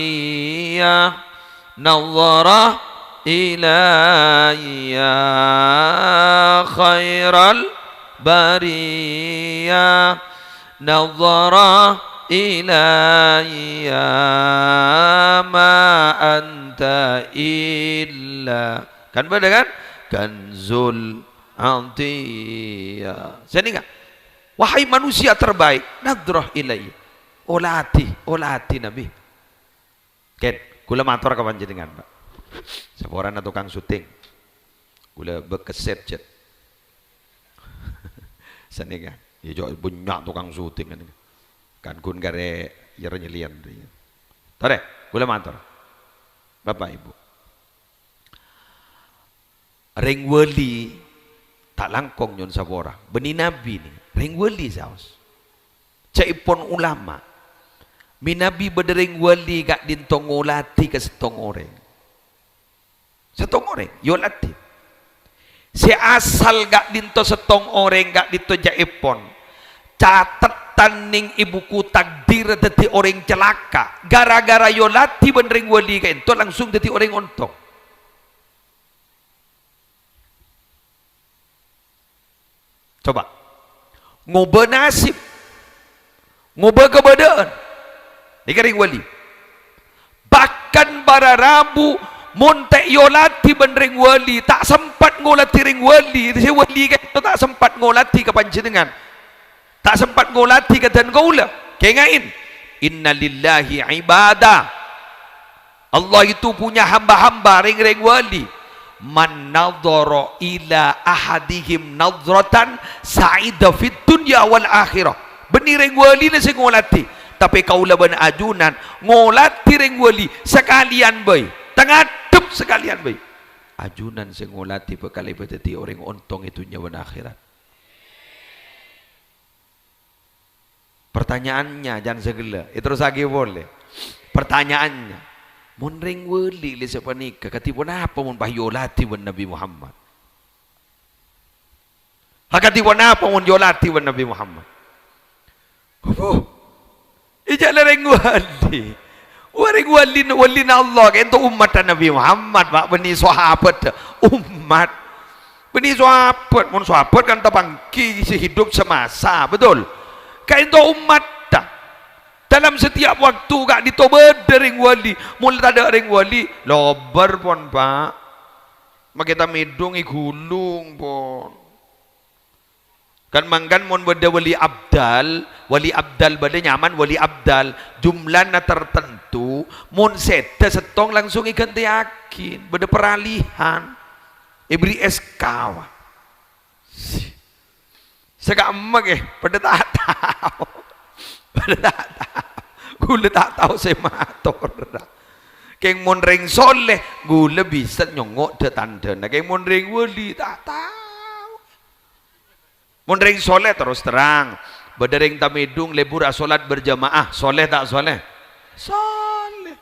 nadhara ilayya, khairal bariyah nadhara ilayya, ma anta illa. Kan bâdâ kan? Kanzul atiyah. Sènènga, wahai manusia terbaik, nadhrah ilayya. Oladhi, oladhi Nabi. Kèn, ghulâ mator ka panjhennengngan, Pak. Saporana tokang syuting. Ghulâ bâ' kasèt, jhât. Sènènga, ya, jhâ' bânnya' tokang syuting kan. Kan ghun karè yèr nyèlèyan rèya. Torè, ghulâ mator. Bapak, Ibu. Rèng wali ta' langkong nyo'on sapora. Bânnè nabi nè, rèng wali saos. Ca'èpon ulama. Mènabi bâdâ rèng wali ka'dinto ngoladhi ka sèttong orèng. Sèttong orèng, èyoladhi. Sè asal ka'dinto sèttong orèng ka'dinto ca'èpon catetan nèng è buku takdir dhâddhi orèng calaka'. Gara-gara èyoladhi bân rèng wali ka'dinto langsung dhâddhi orèng ontong. Coba. Ngobâ nasib. Ngobâ kabâdâ'ân. Nèka rèng wali. Bahkan para rabu mon ta' èyoladhi bân rèng wali, ta' sempat ngoladhi rèng wali, sè wali ka'dinto ta' sempat ngoladhi ka panjhennengngan. Ta' sempat ngoladhi ka dân kaulâ. Kènga'è. Inna lillahi ibada. Allah itu punya hamba-hamba, rèng-rèng wali. Man nadhara ila ahadihim nadhratan sa'ida fid dunya wal akhirah. Bânnè rèng walina sè ngoladhi. Tapè kaulâ bân ajunan ngoladhi rèng wali sakalèyan bhâi. Tangadhep sakalèyan bhâi. Ajunan sè ngoladhi bhâkal èpadhâddhi orèng ontong è dhunnya bân akhèrat. Pertanyaannya, jhân saghellâ, èterrossaghi polè. Pertanyaannya, mon rèng wali lè sapanèka, kadhi ponapa mon pas èyoladhi bân Nabi Muhammad? Ha, kadhi ponapa mon èyoladhi bân Nabi Muhammad? Wuh, ijâ' la rèng wali. Wah, rèng wali, walina Allah, ka'dinto ommatta Nabi Muhammad, Pak, bânnè sahabat, ommat. Bânnè sahabat, mon sahabat kan tapangghi sè hidup semasa, betul? Ka'dinto ommatta. Dalam setiap waktu ka'dinto bâdâ rèng wali. Mon la tadâ' rèng wali, lobâr pon, Pak. Makè tamèdung èghulung pon. Kan mangkana mon bâdâ wali abdal, wali abdal bâdâ nyamana wali abdal, jumlana tertentu, mon sèdhâ sèttong langsung èghântèyaghi, bâdâ peralihan, èbherri' S K, wah. Sè ka'emma, eh, padâ ta' tao. Padâ ta' tao. Ghulâ ta' tao sè mator. Kèng mon rèng soleh, ghulâ bisa nyongngo' dhâ-tandhâna. Kèng mon rèng wali, ta' tao. Mon rèng soleh, terus terang, bâdâ rèng tamèdung lebur asolat berjamaah, soleh ta' soleh? Soleh.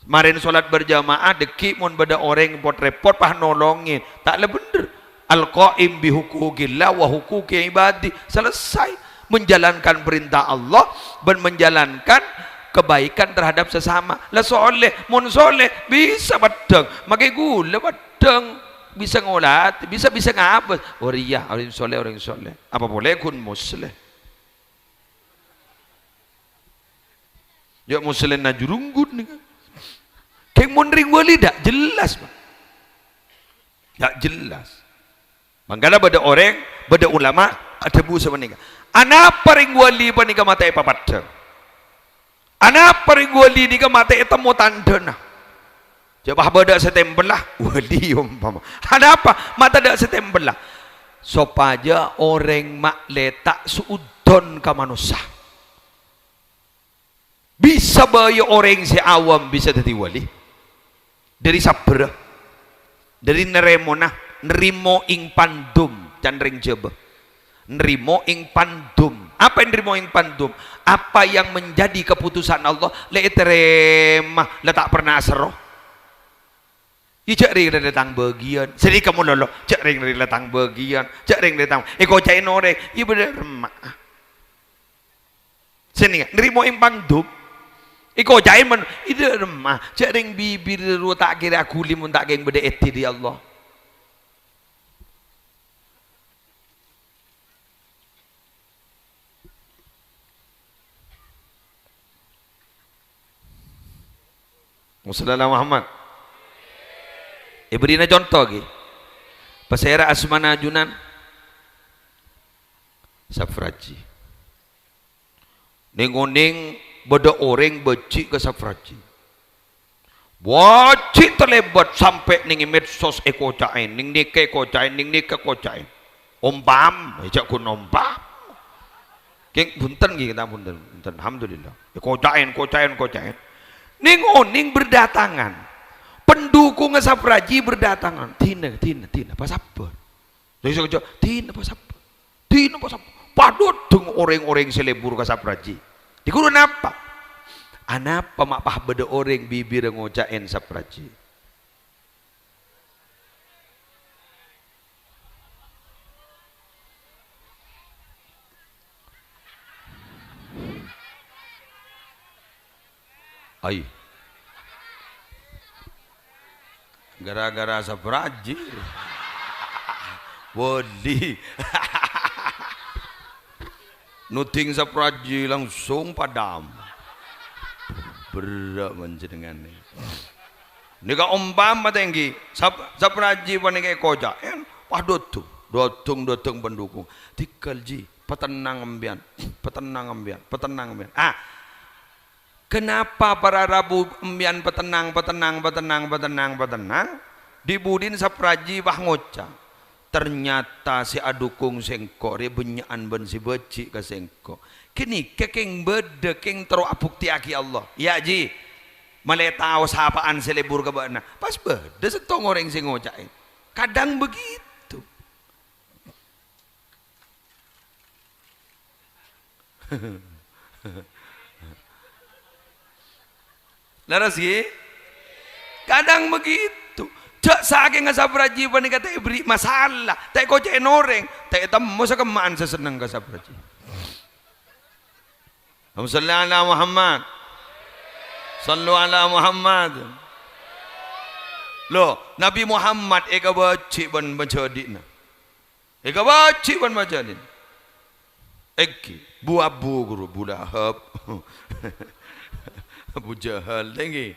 Marèn solat berjamaah, dâgghi' mon bâdâ orèng pot-rèpot, pas nolongè, ta' la bhendher. Al-qaim bi huquqillah wa huquqi ibadi. Selesai. Menjalankan perintah Allah bân menjalankan kebaikan terhadap sesama. La soleh, mon soleh, bisa peddhâng. Makè ghulâ peddhâng. Bisa ngolat, bisa, bisa ngabâs. Oh iyâ, orèng soleh, orèng soleh. Apa polè ghun musleh? Yâ, muslèh na jurunggun nèka. Kèng mon rèng wali, ta' jelas, Pak. Ta' jelas. Mangkana bâdâ orèng, bâdâ ulama, adhâbu sapanèka, Anapa rèng wali panèka matè èpapeddhâng? Anapa rèng wali nèka matè ètemmo tandhâna? Jhâ' pas bâdâ sè tempella, wali ompama. Anapa ma' tadâ' sè tempella? Sopajâ orèng ma'lè ta' su'udzon ka manossa. Bisa bhâi orèng sè awam bisa dhâddhi wali. Dhâri sabbhârrâ? Dhâri narèmona, narèmo in pandum, can rèng Jhâbâ. Narèmo in pandum. Apa narèmo in pandum? Apa yang menjadi keputusan Allah, la ètarèma, la ta' pernah aserro. Iyâ, jhâ' rèng rèya tang bâgiyân. Sanèka malolo, jhâ' rèng rèya tang bâgiyân. Jhâ' rèng rèya tang, èkoca'è orèng. Iyâ, bhender, emma'. Sanèka, narèmo in pandum. Èkoca'è mon, iyâ, emma'. Jhâ' rèng bibir rowa ta' kèra aghuli mon ta' kèng bâdâ èdin dhâri Allah. Allahumma shalli ala Muhammad. Èbherri'ana conto, ghi. Pasèra asmana ajunan? Safraji. Nèng-onèng bâdâ orèng bâji' ka Safraji. Bâji' talèbât sampè' nèng è medsos èkoca'è, nèng nèka èkoca'è, nèng nèka èkoca'è. Ompam, jhâ' ghun ompam. Kèng, bhunten, ghi, ta' bhunten, bhunten. Alhamdulillah. Èkoca'è, koca'è, koca'è. Nèng-onèng berdatangan. Pendhukungnga Safraji berdatangan. Dina, dina, dina, pasabbhâr. Sè sakejjhâ', dina pasabbhâr. Dina pasabbhâr. Padâ dhâng orèng-orèng sè lebur ka Safraji. Dhi ghuru napa? Anapa ma' pas bâdâ orèng bibirra ngoca'è Safraji? Ai. Gara-gara Safraji. Wali. Nodhing Safraji langsung padam. Berrâ' panjhennengngan nè. Nèka ompama tèngghi, Saf-, Safraji panèka èkoca'è, pas dodung, dodung, dodung pendukung. Tigal, Ji, patennang empèyan, patennang empèyan, patennang empèyan. Ah, Kenapa para rabu empèyan patennang, patennang, patennang, patennang, patennang? Dhi-budhina Safraji pas ngoca', "Ternyata sè adhukung sèngko' rè bânnya'an bân sè bâji' ka sèngko'." Ghânèka kèng bâdâ, kèng terro abuktèyaghi Allah. Iyâ, Ji. Malè tao sapa'an sè lebur ka bâ'na. Pas bâdâ sèttong orèng sè ngoca'è. Kadang begitu. Lerres, ghi? Kadang begitu. Jhâ' sakènga Safraji panèka ta' èberri' masalah, ta' èkoca'è orèng, ta' ètemmo sakemma'an sè senneng ka Safraji. Allahumma shalli ala Muhammad. Shallu ala Muhammad. Loh, Nabi Muhammad èkabâji' bân majhâdhi'na. Èkabâji' bân majhâdhi'na. Èngghi, bu-abu, ghuru, Abu Lahab. Abu Jahal, èngghi.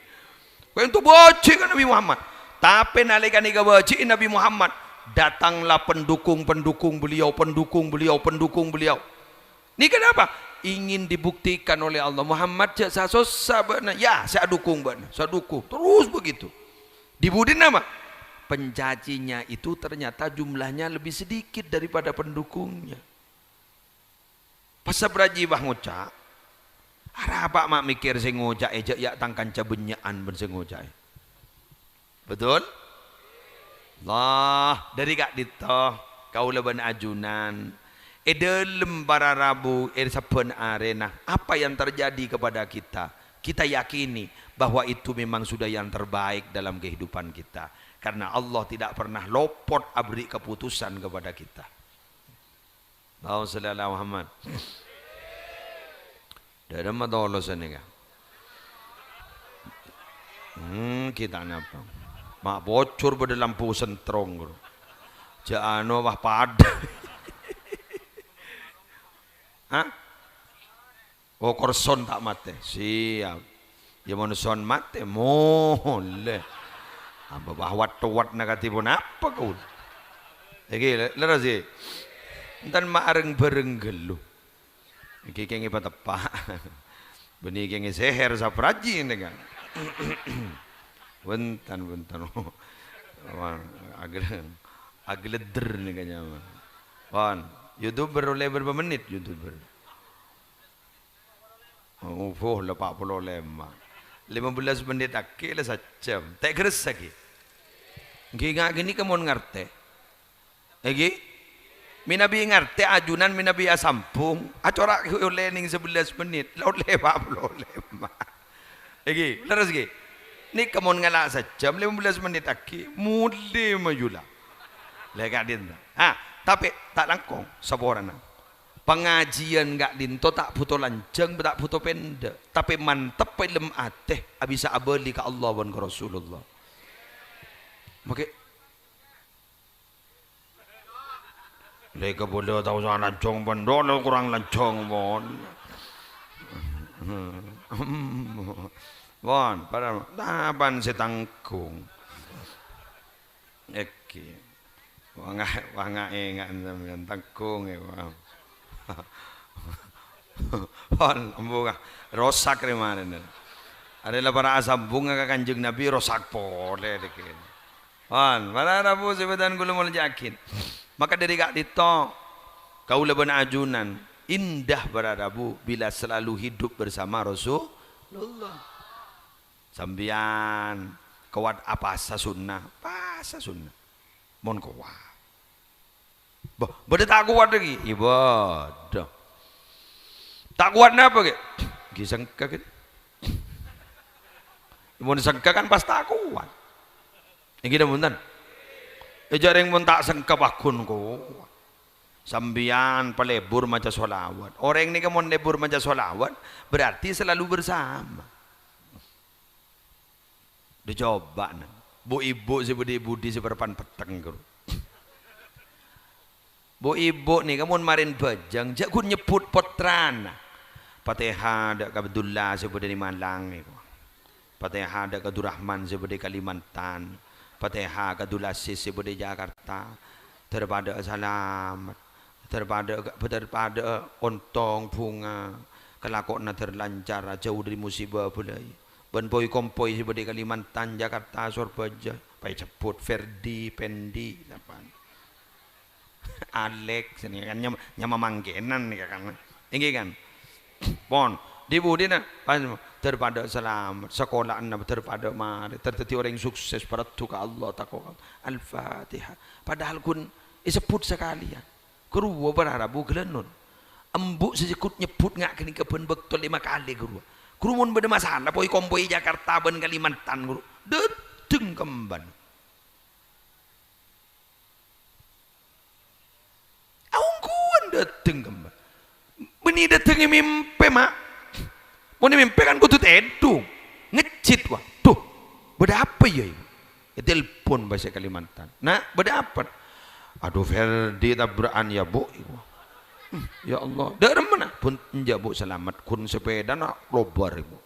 Ka'dinto bâji' ka Nabi Muhammad. Tapè nalèkana èkabâji'i Nabi Muhammad, datanglah pendukung-pendukung beliau, pendukung beliau, pendukung beliau. Nèka napa? Ingin dibuktikan oleh Allah, "Muhammad, jhâ' sa-sossa bâ'na, ya, sè adhukung bâ'na, sè adhukung." Terus begitu. Dhi-budhina napa? Pencacinya itu ternyata jumlahnya lebih sedikit daripada pendukungnya. Pas Safraji pas ngoca', arapa ma' mèkkèr sè ngoca'è jhâ' ya' tang kanca bânnya'an bân sè ngoca'è. Betul? Lah, dhâri ka'dinto, kaulâ bân ajunan, è dhâlem para rabu, è sabbhân arèna, apa yang terjadi kepada kita? Kita yakini bahwa itu memang sudah yang terbaik dalam kehidupan kita. Karena Allah tidak pernah lopot aberri' keputusan kepada kita. Allahumma shalli ala Muhammad. Dhâremma tolosa nèka. Hmm, kita napa? Ma' bocor bâdâ lampu sentrong, bro. Jhâ' anu, wah, padâ. Hah? Oh, korson ta' matè. Siap. Ya, mon son matè, molè. Amba bah wat-towatna kadhi ponapa kaulâ? Èngghi, le-, lerres, ghi? Enten ma' reng-bhâreng ghâllu. Iki kèngèng pateppa'. Bânnè kèngèng sèhèr saprajhi nèka. Bhunten, bhunten. Wah, agel-, ageledder nèka nyama. Pon, YouTuber ollè berapa menit YouTuber? Oh, la pa' polo lèma'. Lèma bellâs menit aghi' la sajjhâm. Ta' gherressa ghi. Ghi nga' ghânèka mon ngartè. Èngghi? Mènabi ngartè ajunan, mènabi asambhung, acora' ghi' ollè nèng sabellâs menit, la ollè pa' polo lèma'. Èngghi, lerres ghi? Nèka mon ngala' sajjhâm, lèma bellâs menit aghi', molè maju la. La ka'dinto. Ah, tapè ta' langkong, saporana. Pangajiân ka'dinto ta' bhuto lanjhâng, ta' bhuto pèndhâ', tapè mantep è dâlem atè, abisa abâli ka Allah bân ka Rasulullah. Makè Lè kabâlâ tao sa lanjhâng bân dolo korang lanjhâng, pon. Pon, padahal tapan sè tangghung. Èngghi. Wanga-, wanga ènga' sampèyan tangghung, ya, pon. Pon, embu, ka. Rosak rè marèna. Arè la para' asambhungnga ka Kanjeng Nabi, rosak polè, dikèn. Wan, para rabu sè bâdhân kaulâ molja'aghi. Maka dhâri ka'dinto, kaulâ bân ajunan, indah para rabu bila selalu hidup bersama Rasulullah. Sampèyan kowat apasa sunnah? Pasa sunnah. Mon kowat. Bâh, bâdâ ta' kowat lagi? Iyâ bâdâ. Ta' kowat napa, ghi? Ghi sengka, ghi. Mon sengka kan pas ta' kowat. Èngghi napa bhunten? È, jhâ' rèng mon ta' sengka pagghun kowat. Sampèyan palebur maca sholawat. Orèng nèka mon lebur maca sholawat, berarti selalu bersama. Dicobâ, na. Bu-ibu sè bâdâ è budi sè parappa'na petteng, ghuru. Bu-ibu nèka mon marèn bhâjâng, jhâ' ghun nyebbhut pottrana. Fatihah dâ' ka Abdullah sè bâdâ è Malang nèko. Fatihah dâ' ka Durrahman sè bâdâ è Kalimantan. Fatihah ka Dulasis sè bâdâ è Jakarta. Dhâr padâ'â salamet. Dhâr padâ'â, dhâr padâ'â ontong, bhunga. Kalakowanna dhâr lancar, ajhâu dhâri musibâ bâlâi. Bân poi-kompoi sè bâdâ è Kalimantan, Jakarta, Sorbhâjâ. Pas èsebbhut Ferdi, Pendi, sapa? Alex, nèka kan nyama, nyama mangkènan nèka kan. Èngghi kan? Pon, di-budina, pas, dhâr padâ salamet, sakola'anna dhâr padâ marè, dhâr dhâddhi orèng sukses, paraddu ka Allah, tako ka Allah. Al-Fatihah. Padahal ghun èsebbhut sakalèyan. Ghâruwa para rabu ghâlânon. Embu' sè sèkut nyebbhut nga' ghânèka bân bâkto lèma kalè ghâruwa. Ghâruwa mon bâdâ masalah, poi-kompoi Jakarta bân Kalimantan ghâruwa. Dâteng kembhân. Aongghuwân dâteng kembhân. Bânnè dâteng è mèmpè, Ma'. Mon è mèmpè kan kodhu tèdung. Ngejjit, wah. Duh, bâdâ apa, yâ? Ètelpon bhâsa Kalimantan. "Na', bâdâ apa?" "Adu, Ferdi tabra'an, yâ, Bu'." Hmm, ya Allah. "Dâ' remma, Na'?" "Bun, enjâ', Bu', salamet. Ghun sapèdana lobâr, Bu'.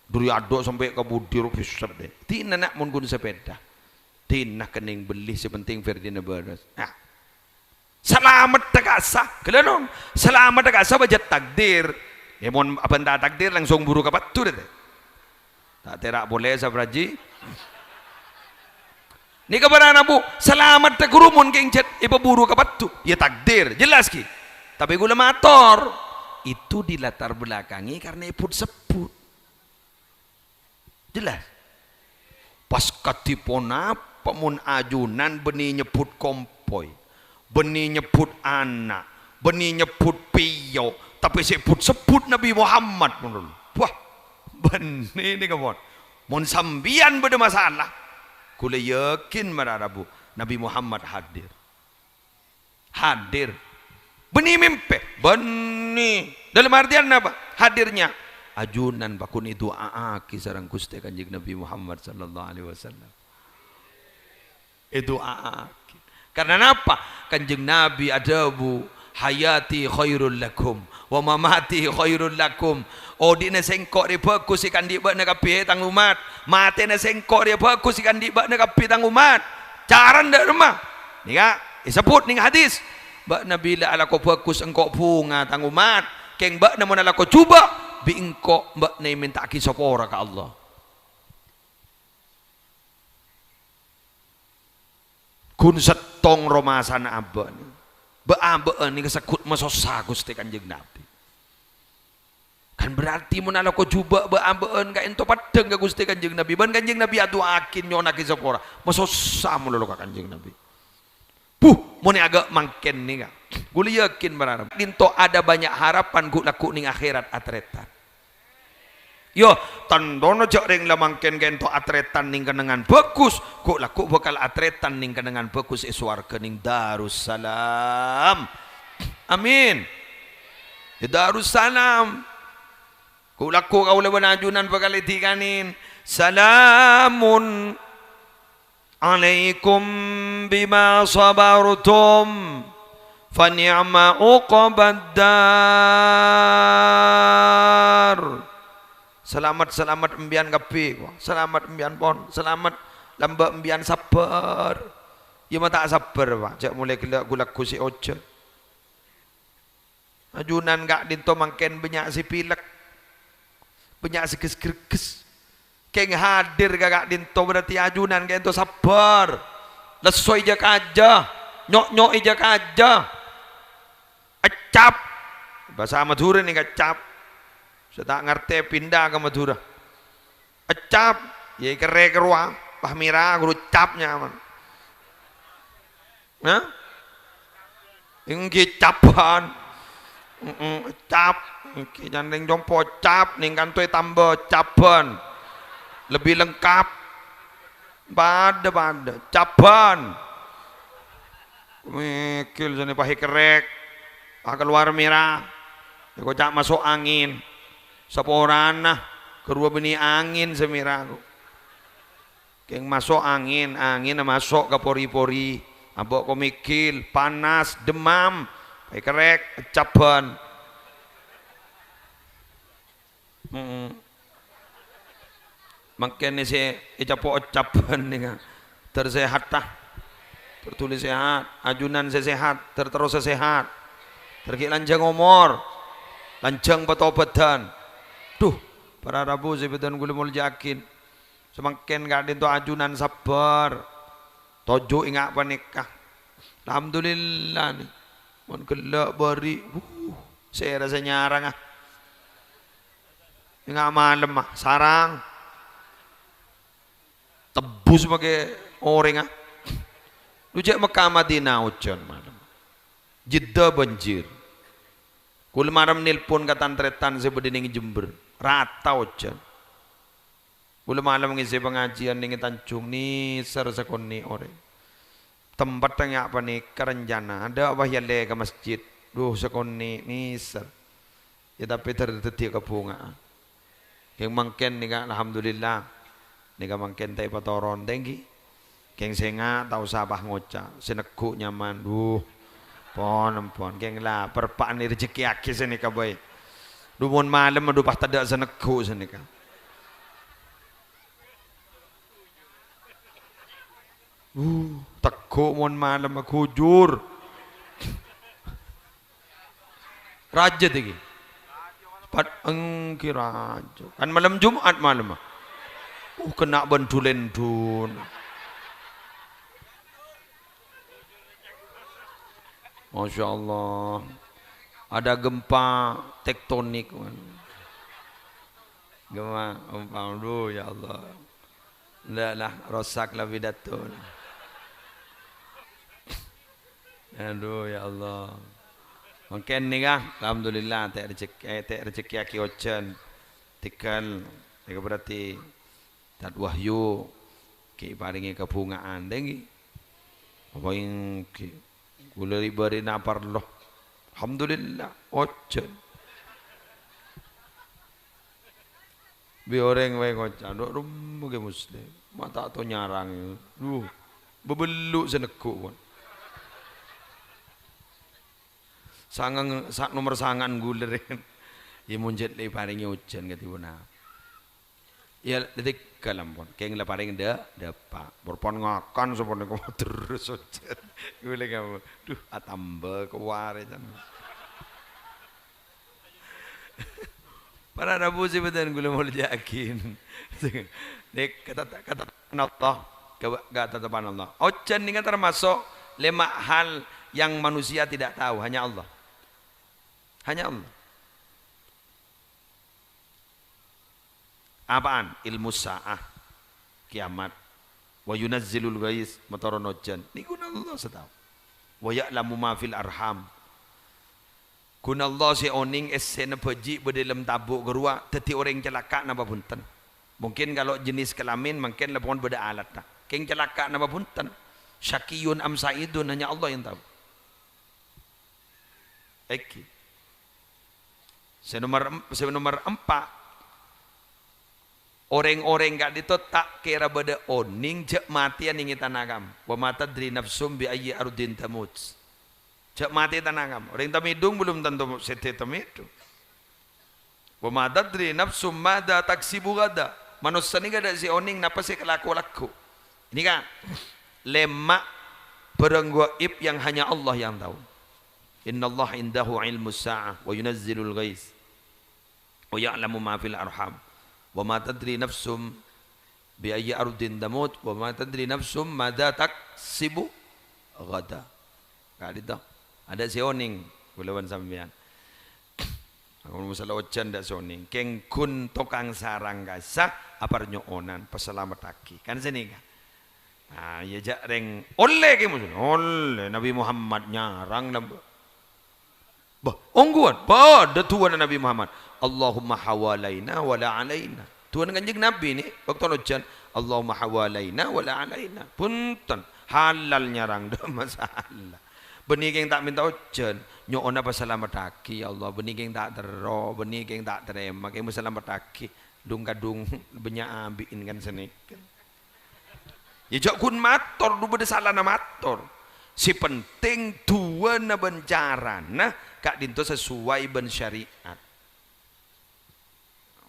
Dâri Ado sampè' ka budi, ro, pèssè, dè." "Dinah, Na', mon ghun sapèda?" "Dinah kennèng bellè, sè pentèng Ferdina bârâs." Nah. Salamet ta' kassa', ghâlânon. Salamet ta' kassa' bâjâ takdir. Yâ, mon abânta takdir, langsung buru ka paddhu, dâ'. Ta' tèra' polè, saprajhi. Nèka bârâna, Bu, salamet ta' ghuru mon kèng jhât èpaburu ka paddhu. Yâ, takdir, jelas, ghi. Tapè ghulâ mator, itu dilatar belakangi karena èbhut-sebbhut. Jelas? Pas kadhi ponapa mon ajunan bânnè nyebbhut kompoy, bânnè nyebbhut ana', bânnè nyebbhut pèyo', tapè sè èbhut-sebbhut Nabbhi Muhammad, ngono lho. Wah, bânnè nèka, mon. Mon sampèyan bâdâ masalah, ghulâ yakin mara rabu Nabbhi Muhammad hadir. Hadir. Bânnè mèmpè? Bânnè. Dâlem artèyan napa? Hadirnya. Ajunan pagghun èdu'a'aghi sareng Ghustè Kanjeng Nabbhi Muhammad sallallahu alaihi wasallam. Èdu'a'aghi. Karna napa? Kanjeng Nabbhi adhâbu, "Hayati khairul lakum, wa mamati khairul lakum." Odi'na sèngko' rè bhâghus èkandhi' bâ'na kabbhi, tang ommat. Matèna sèngko' rè bhâghus èkandhi' bâ'na kabbhi, tang ommat. Carana dâ' remma? Nèka èsebbhut nèng hadis. Bâ'na bilâ alako bhâghus sèngko' bhunga, tang ommat. Kèng bâ'na mon alako jhubâ', bi' engko' bâ'na èmenta'aghi sapora ka Allah. Ghun sèttong romasana abâ'na. Bâ'-abâ'ân nèka segghut masossa Ghustè Kanjeng Nabi. Kan berarti mon alako jhubâ' bâ'-abâ'ân kaènto peddhâng ka Ghustè Kanjeng Nabi. Bân Kanjeng Nabi adu'aaghi nyo'onnaghi sapora. Masossa malolo ka Kanjeng Nabi. Buh, mon è aghâ' mangkèn nèka. Ghulâ yakin berharap. Dinto ada banyak harapan ghu'-lagghu' nèng akhèrat atarètan. Yo, tantona jhâ' rèng la mangkèn kaènto atarètan nèng kennengngan bhâghus, ghu'-lagghu' bhâkal atarètan nèng kennengngan bhâghus è sowarghâ nèng Darussalam. Amin. È Darussalam. Ghu'-lagghu' kaulâ bân ajunan bhâkal èdhikanè, "Salamun alaikum bima sabartum, fa ni'ma uqbad dar." Salamet, salamet empèyan kabbhi, salamet empèyan pon, salamet lambâ' empèyan sabbhâr. Iyâ ma' ta' sabbhâr, Pa', jhâ' molaè ghellâ' ghu'-lagghu' sè ojhân. Ajunan ka'dinto mangkèn bânnya' sè pilek, bânnya' sè ges-greges. Kèng hadir ka ka'dinto berarti ajunan kaènto sabbhâr. Lesso è jâ-kajâ, nyo'-nyo' è jâ-kajâ. Eccap. Bhâsa Madhurâ nèka eccap. Sè ta' ngartè pinda ka Madhurâ. Eccap. Yâ, èkerrèk rowa. Pas mèra, ghuru cap nyaman. Hah? Èngghi cabbhân. Mm-mm, cap. Èngghi jhândhing compo cap, nèng kanto ètambâ cabbhân. Lebbi lengkap. Padâ-padâ. Cabbhân. Mèghil sènè pas èkerrèk. Pas kalowar mèra. Èkoca' maso' angèn. Saporana. Karowa bânnè angèn sè mèra. Kèng maso' angèn, angènna maso' ka pori-pori. Abâ' ko' mèghil, panas, demam, èkerrèk, eccabhân. Mm-mm. Mangkèn sè ècapo' eccabhân nèka. Ter sehat, ta? Ter dhuli sehat. Ajunan sè sehat, ter terros sè sehat. Ter ghi' lanjhâng omor. Lanjhâng patobaddhân. Dhu, para rabu sè bhâdhân kaulâ molja'aghi. Samangkèn ka'dinto ajunan sabbhâr. Toju' enga' panèka. Alhamdulillah, nè. Mon ghellâ' bâri', wuh, sè rassa nyarangnga. Enga' malemma, sarang. Tebbus makè orèngnga. Dhu cè' Mekkah Madinah ojhân malem. Jeddah banjir. Kaulâ marèm nelpon ka tan-tarètan sè bâdâ nèng Jember. Rata ojhân. Kaulâ malem ngèsè pangajiân nèng Tanjung, nèser sakonè' orèng. Tempat enga' panèka rencana, adâ' pas èyallè ka masjid. Dhu, sakonè' nèser. Yâ, tapè dhâr-, dhâddhiyâ kabhunga'an. Kèng mangkèn nèka, alhamdulillah. Nèka mangkèn ta' èpatoron, tèngghi. Kèng sè enga' ta' osa pas ngoca'. Sè neggu' nyaman. Dhu. Pon, ampon. Kèng la, perpa'an èrejekkèyaghi sanèka bhâi. Dhu, mon malem, adhu, pas tadâ' sè neggu' sanèka. Uh, teggu' mon malem, ghujur. Rajâ tèghi. Pat engghi rajâ. Kan malem Jumat malem. Uh, kènè' bân dhulendhun. Masya Allah. Ada gempa tektonik. Gempa, gempa. Aduh, ya Allah. Ndak lah, rosak lah pidato. Aduh, ya Allah. Mangkèn nèka, alhamdulillah, ta' rejek-, eh, ta' rejekkèyaghi ojhân. Tegal, nèka berarti Tad Wahyu, ghi' parèngè kabhunga'an, tèngghi. Apa èngghi? Kaulâ rè-bârina parlo. Alhamdulillah, ojhân. Bi' orèng bhâi ngoca', "Dhu, remma ghi' Muslim. Ma' ta' to nyarang." Dhu, bâbellu' sè neggu', pon. Sangang, sa-, nomer sanga'an ghulâ rè. Yâ, mon jhât la èparèngè ojhân kadhi ponapa. Yâ, dhika la ampon. Kèng la parèng dâ-, dâpa'. Bâr pon ngakan sapanèka terros ojhân. Ghulâ ngapa? Dhu, atamba kowarè, can. Para rabu sè bhâdhân kaulâ molja'aghi. Nèka kata-, kata Allah, ka-, katatapan Allah. Ojhân nèka tamaso' lèma' hal yang manusia tidak tahu, hanya Allah. Hanya Allah. Apaan? Ilmu sa'ah, kiamat. "Wa yunazzilul ghais", matoron ojhân. Nèko Allah sè tao. "Wa ya'lamu ma fil arham." Ghun Allah sè onèng essèna bhâji' bâdâ è dâlem tabu' ghâruwa, dhâddhi orèng calaka' napa bhunten. Mungkin kalau jenis kelamin, mangkèn la pon bâdâ alatta. Kèng calaka' napa bhunten. Syaqiyun am sa'idun, hanya Allah yang tahu. Èngghi. Sè nomer em-, sè nomer empa', orèng-orèng ka'dinto ta' kèra bâdâ onèng jhâ' matèya nèng è tana kam. "Wa ma tadri nafsum bi ayyi ardin tamut." Jhâ' matè tana kam. Orèng tamèdung belum tentu sèdhâ tamèdung. "Wa ma tadri nafsum madza taksibu ghada." Manossa nèka ta' sè onèng napa sè èkalako lagghu'. Nèka, lèma' bhârâng ghaib yang hanya Allah yang tahu. "Innallaha indahu ilmus sa'ah wa yunazzilul ghais wa ya'lamu ma fil arham. Wa ma tadri nafsum bi ayyi ardin tamut, wa ma tadri nafsum madza taksibu ghada." Ka'dinto. Adâ' sè onèng, kaulâ bân sampèyan. Amun masalah ojhân ta' sè onèng, kèng ghun tokang sarang kasa, aparnyo'onan, pasalamettaghi. Kan sanèka. Nah, iyâ jhâ' rèng ollè kè musun. Ollè Nabi Muhammad nyarang napa? Bâh, ongghuwân. Padâ du'ana Nabi Muhammad. "Allahumma hawalaina wa la alaina." Du'ana Kanjeng Nabi nè, bâkto ojhân. "Allahumma hawalaina wa la alaina." Bhunten, halal nyarang, ta' masalah. Bânnè kèng ta' mènta ojhân, nyo'ona pasalamettaghi, ya Allah. Bânnè kèng ta' terro, bânnè kèng ta' tarèma, kèng pasalamettaghi. Dhung-kadhung bânnya' abi'in kan sanèka. Iyâ jhâ' ghun mator, dhu bâdâ salana mator. Sè pentèng du'ana bân carana ka'dinto sesuai bân syariat.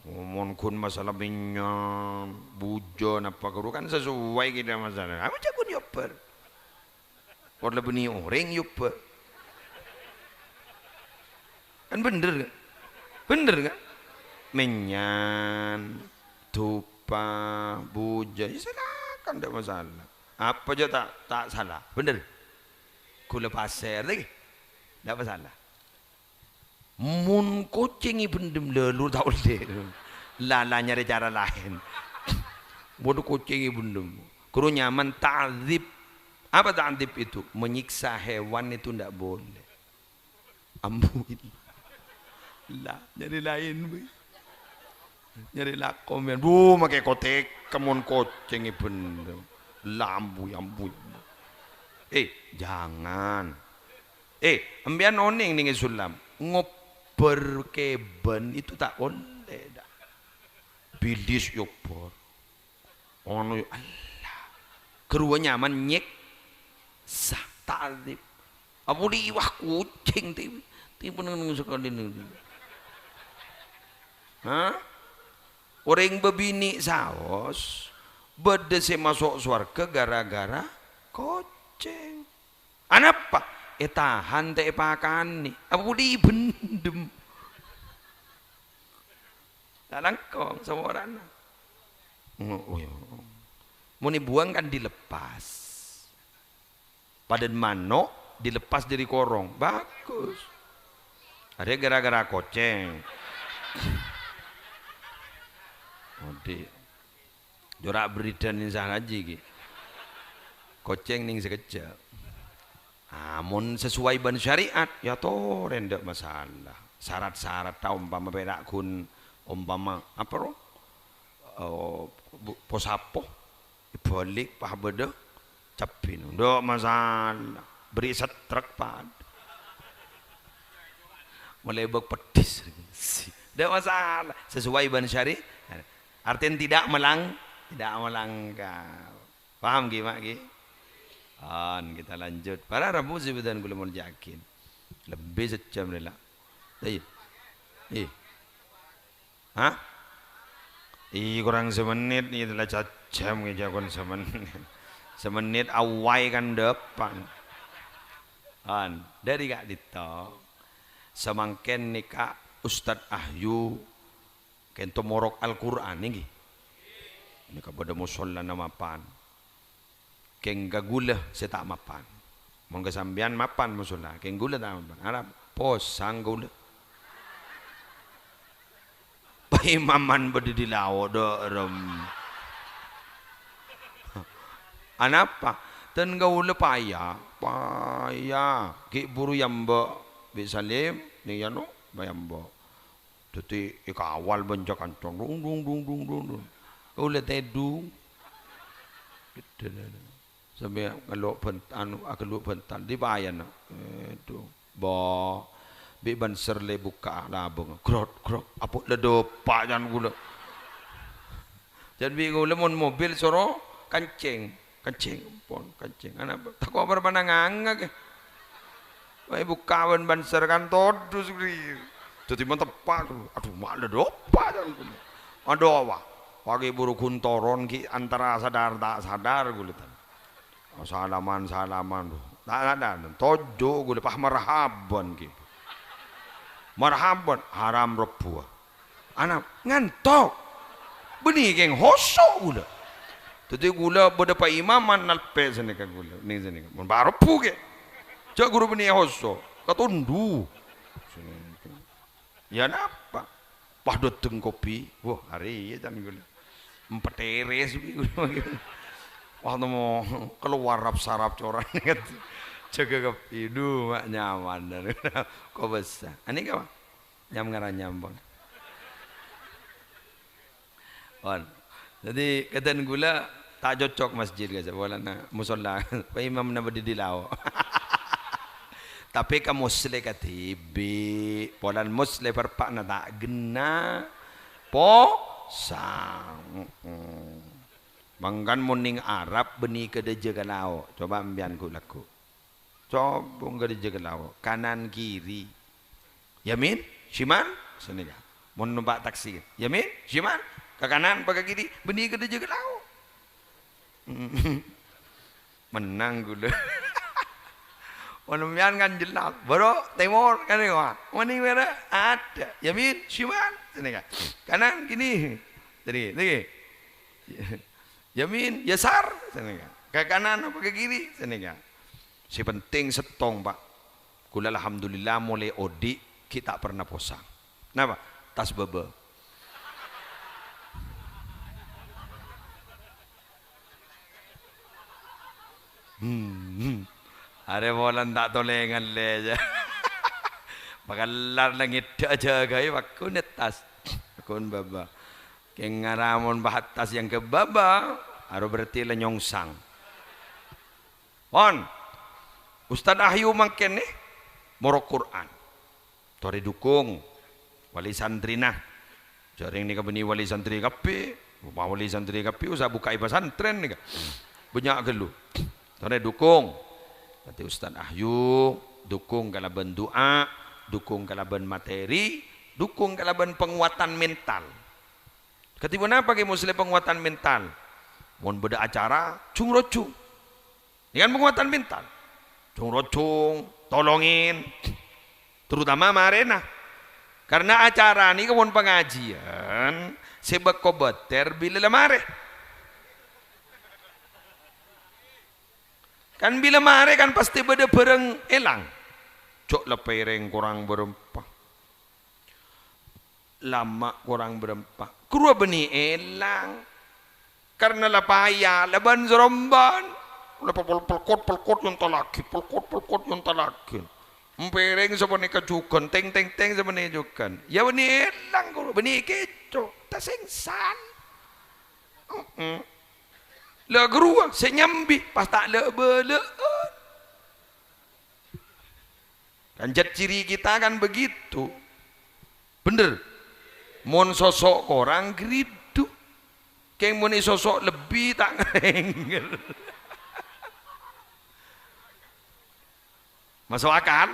Mon ghun masalah mènyan, bujâ, napa ghâruwa kan sesuai kita masalah. Apa jhâ' ghun èobbhâr? Pon la bânnè orèng èobbhâr. Kan bhender, kan? Bhender, kan? Mènyan, dupa, bujâ, ya silakan, ndak masalah. Apa jhâ' ta', ta' sala? Bhender? Ghulâ pasèr, lagi? Ndak masalah. Mon kocèng èbhendhem, lha lu ta' ollè. La, la nyarè cara laèn. Mon kocèng èbhendhem. Ghâruwa nyaman ta'dzib. Apa ta'dzib itu? Menyiksa hewan itu ndak boleh. Ambu. La, nyarè laèn, bhâi. Nyarè lako, mèn. Bu, makè kotek, kemon kocèng èbhendhem. La, ambu, ambu. Eh, jangan. Eh, empèyan onèng nèng Islam, ngobbhâr kèbân itu ta' ollè, dâ'. Bilis èobbhâr. Ono, ya Allah. Ghâruwa nyaman nyèksa, ta'dzib. Apa liwah kocèng ti-, tipe neng sakalè neng. Hah? Orèng bâbinè' saos, bâdâ sè maso' sowarghâ gara-gara kocèng. Anapa? Ètahan ta' èpakanè. Apa budi bhendhem? Ta' langkong saporana. Oh, oh, ya. Mon èbuwâng kan dilepas. Padâna mano' dilepas dâri korong. Bagus. Arèya gara-gara kocèng. Odi'. Jhâ' ra bridhân, insya Allah, jiyâ ghi. Kocèng nèng sakejjhâ'. Ah, mon sesuai bân syariat, ya torè, ndak masalah. Syarat-syarat ta' ompama pèra' ghun, ompama, apa, ro? Oh, bu-, posapo, èbâlik, pas bâdâ cabbhina. Ndak masalah. Bâri' setrek, Pak. Malè bâk peddhis. Ndak masalah. Sesuai bân syari-, artinya tidak melang-, tidak melanggar. Paham, ghi, Mak, ghi? An, kita lanjut. Para rabu sè bhâdhân kaulâ molja'aghi. Lebbi sajjhâm rè la. Iyâ. Iyâ. Hah? Iyâ, korang samennit, iyâ, la sajjhâm, iyâ, jhâ' kon samennit. Samennit awway kan dâpa'. An, dâri ka'dinto. Samangkèn nèka Ustad Ahyu kento morok Al-Qur'an ngghi. Nèka bâdâ mosollana mapan. Kèng ka ghulâ sè ta' mapan. Mon ka sampèyan mapan mosolla, kèng ghulâ ta' mapan. Arapa? Posang ghulâ. Paimaman bâdâ è lao', dâ' rem. Anapa? Dân kaulâ paya, paya. Ghi' buru èamba' bi' Salim, nèng yano, èamba'. Dhâddhi èkawal bân ca-kanca, dung, dung, dung, dung, dung, dung. Kaulâ tèdung. Sampè' ngello' bent-, anu, agellu' bhântal, dipayana. Èdhu, bo, bi' banser lè bukka' labângnga. Grot, grot, apo' la dâpa' can ghulâ. Can bi' ghulâ mon mobil soro kancèng, kancèng, pon, kancèng. Ana' tako' bârâmma nganga kè. Wah, bukka' bân banser kan todus ghi. Dhâddhi mon teppa', adhu, ma' la dâpa' can ghulâ. Adhu, wah, paghi' buru ghun toron ghi' antara sadar ta' sadar ghulâ tan. Salaman-salaman, ta' ada, toju' ghulâ, pas marhaban ghi. Marhaban, haram robbhuwâ. Ana' ngantok. Bânnè kèng hoso' ghulâ. Dhâddhi ghulâ bâdâ paimaman nalpè' sanèka ghulâ. Nèng sanèka. Mon bâ' robbhu kè. Jhâ' ghuru bânnè hoso'. Katondu. Ya napa? Wah, dâteng kopi. Wah, arèya can ghulâ. Empeteres bi' ghulâ. Wah, temo kalowar rap-sarap coran. Jâgâ kopi. Dhu, ma' nyaman. Kobâsa. Anèka, Pak? Nyam-ngaranyam, pon. Pon. Dhâddhi, kadhân ghulâ ta' cocok masjid, ka polana mosolla. Paimamanna bâdâ è lao'. Tapè ka Musleh kadhibi', polana Musleh parpa'na ta' ghenna' posang. Mm-mm. Mangkana mon nèng Arab bânnè kadhâjâ ka lao'. Coba empèyan ghu-, lagghu'. Coba kadhâjâ ka lao', kanan kiri. Yamin, shimal, sanèka. Mon nompa' taksi, yamin, shimal, ka kanan apa ka kiri, bânnè kadhâjâ ka lao'. Mennang ghulâ. Mon empèyan kan jelas, bârâ' tèmor kan, wah. Mon nèng bârâ' ada. Yamin, shimal, sanèka. Kanan, kiri. Tadi, tadi. Yamin, yasar, sanèka. Ka kanan apa ka kiri, sanèka. Sè penting sèttong, Pak. Ghulâ alhamdulillah molaè odi' ghi' ta' pernah posang. Napa? Tas bâbâ. Hmm. Arè polana ta' tolèngan lè, jâ. Pakellar la ngèdhâ' jâgâi, paggun tas. Paggun bâbâ. Kèng ngara mon bahas tas yang ke bâbâ, aro berarti la nyongsang. Pon. Ustad Ahyu mangkèn nè, morok Qur'an. Torè dukung wali santrina. Jhâ' rèng nèka bânnè wali santri kabbhi. Mon wali santri kabbhi, osa bukka'è pasantrèn nèka. Bânnya' ghâllu. Torè dukung. Dhâddhi Ustad Ahyu, dukung kalabân du'a, dukung kalabân materi, dukung kalabân pangowadhân mental. Kadhi ponapa Kè Musleh pangowadhân mental? Mon bâdâ acara, jung-rojung. Nèka kan pangowadhân mental. Jung-rojung, tolongin. Terutama marèna. Karena acara nèka mon pangajiyân, sè bâkto bâter bilâ la marè. Kan bilâ marè kan pastè bâdâ bârâng èlang. Jhâ' la pèrèng korang bârâmpa. Lama' korang bârâmpa. Ghâruwa bânnè èlang. Karna la paya, la bân-sorombân. La pel-, pel-, pelkot-pelkot èontallaghi, pelkot-pelkot èontallaghi. Empèrèng sapanèka jhughân, tèng-tèng-tèng sapanèka jhughân. Ya bânnè èlang ghâruwa, bânnè kèco', tasèngsan. Heeh. La ghâruwa sè nyambi pas ta' la'-bâlâ'ân. Kan jhât ciri kita kan begitu. Bhender. Mon soso' korang, ghâridhu. Kèng mon èsoso' lebbi, ta' ngarèngèr. Maso' akal?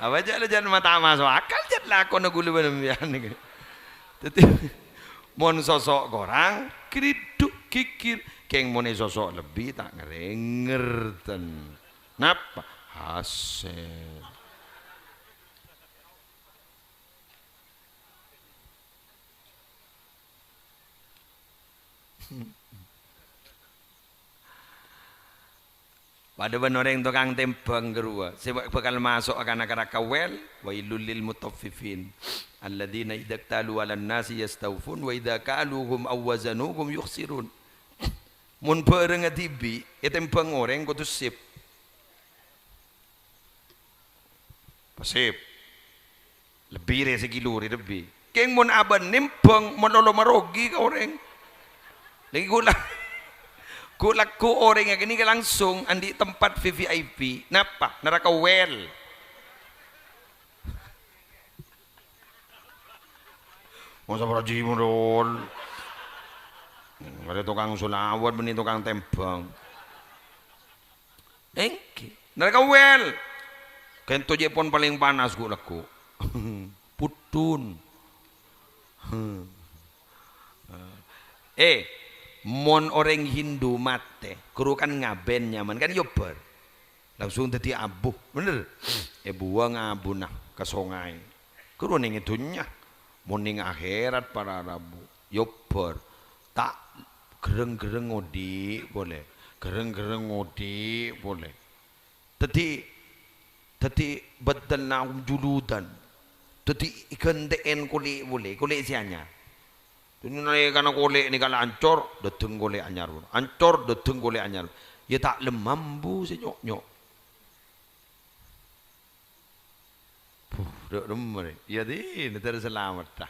Apa jhâ' la jhâ' ma-, ta' maso' akal, jhât lakona ghulâ bân sampèyan nèka. Dhâddhi, mon soso' korang, ghâridhu, ghighir. Kèng mon èsoso' lebbi, ta' ngarèngèr, ten. Napa? Hasèl. Padâ bân orèng tokang tèmbhâng ghâruwa, sè bâ-, bhâkal maso'a ka naraka wèl, "Wailul lil mutaffifin, alladzina idza iktalu 'alan nasi yastawfun, wa idza kaluhum aw wazanuhum yukhsirun." Mon bhârângnga dhibi' ètèmbhâng orèng kodhu sip. Pasip. Lebbi rè sakilo rè lebbi. Kèng mon abâ' nèmbhâng, malolo marogi ka orèng. Lagi ghu-, ghu-, lagghu' orèng ghânèka langsung andi' tempat V V I P. Napa? Naraka wèl. Masa paraji modol. Arè tokang sholawat, bânnè tokang tèmbhâng. Èngghi, naraka wèl. Kènto jhâ' pon palèng panas ghu-, lagghu'. Pudhun. Eh, mon orèng Hindu matè, ghâruwa kan ngabân nyaman, kan èobbhâr. Langsung dhâddhi abu, bhender? Èbuwâng abuna ka songay. Ghâruwa nèng è dhunnya, mon nèng akhèrat para rabu, èobbhâr. Ta' ghârâng-ghârâng ngodhi' polè, ghârâng-ghârâng ngodhi' polè. Dhâddhi, dhâddhi bâddhâlna juludan. Dhâddhi èghântè'è kolè' polè, kolè' sè anyar. Dhâddhi nalèkana kolè' nèka la ancor, dâteng kolè' anyar. Ancor, dâteng kolè' anyar. Iyâ ta' lem mambu sè nyo'-nyo'. Buh, dâ' remma rè. Iyâ, dina terros salamet, ta.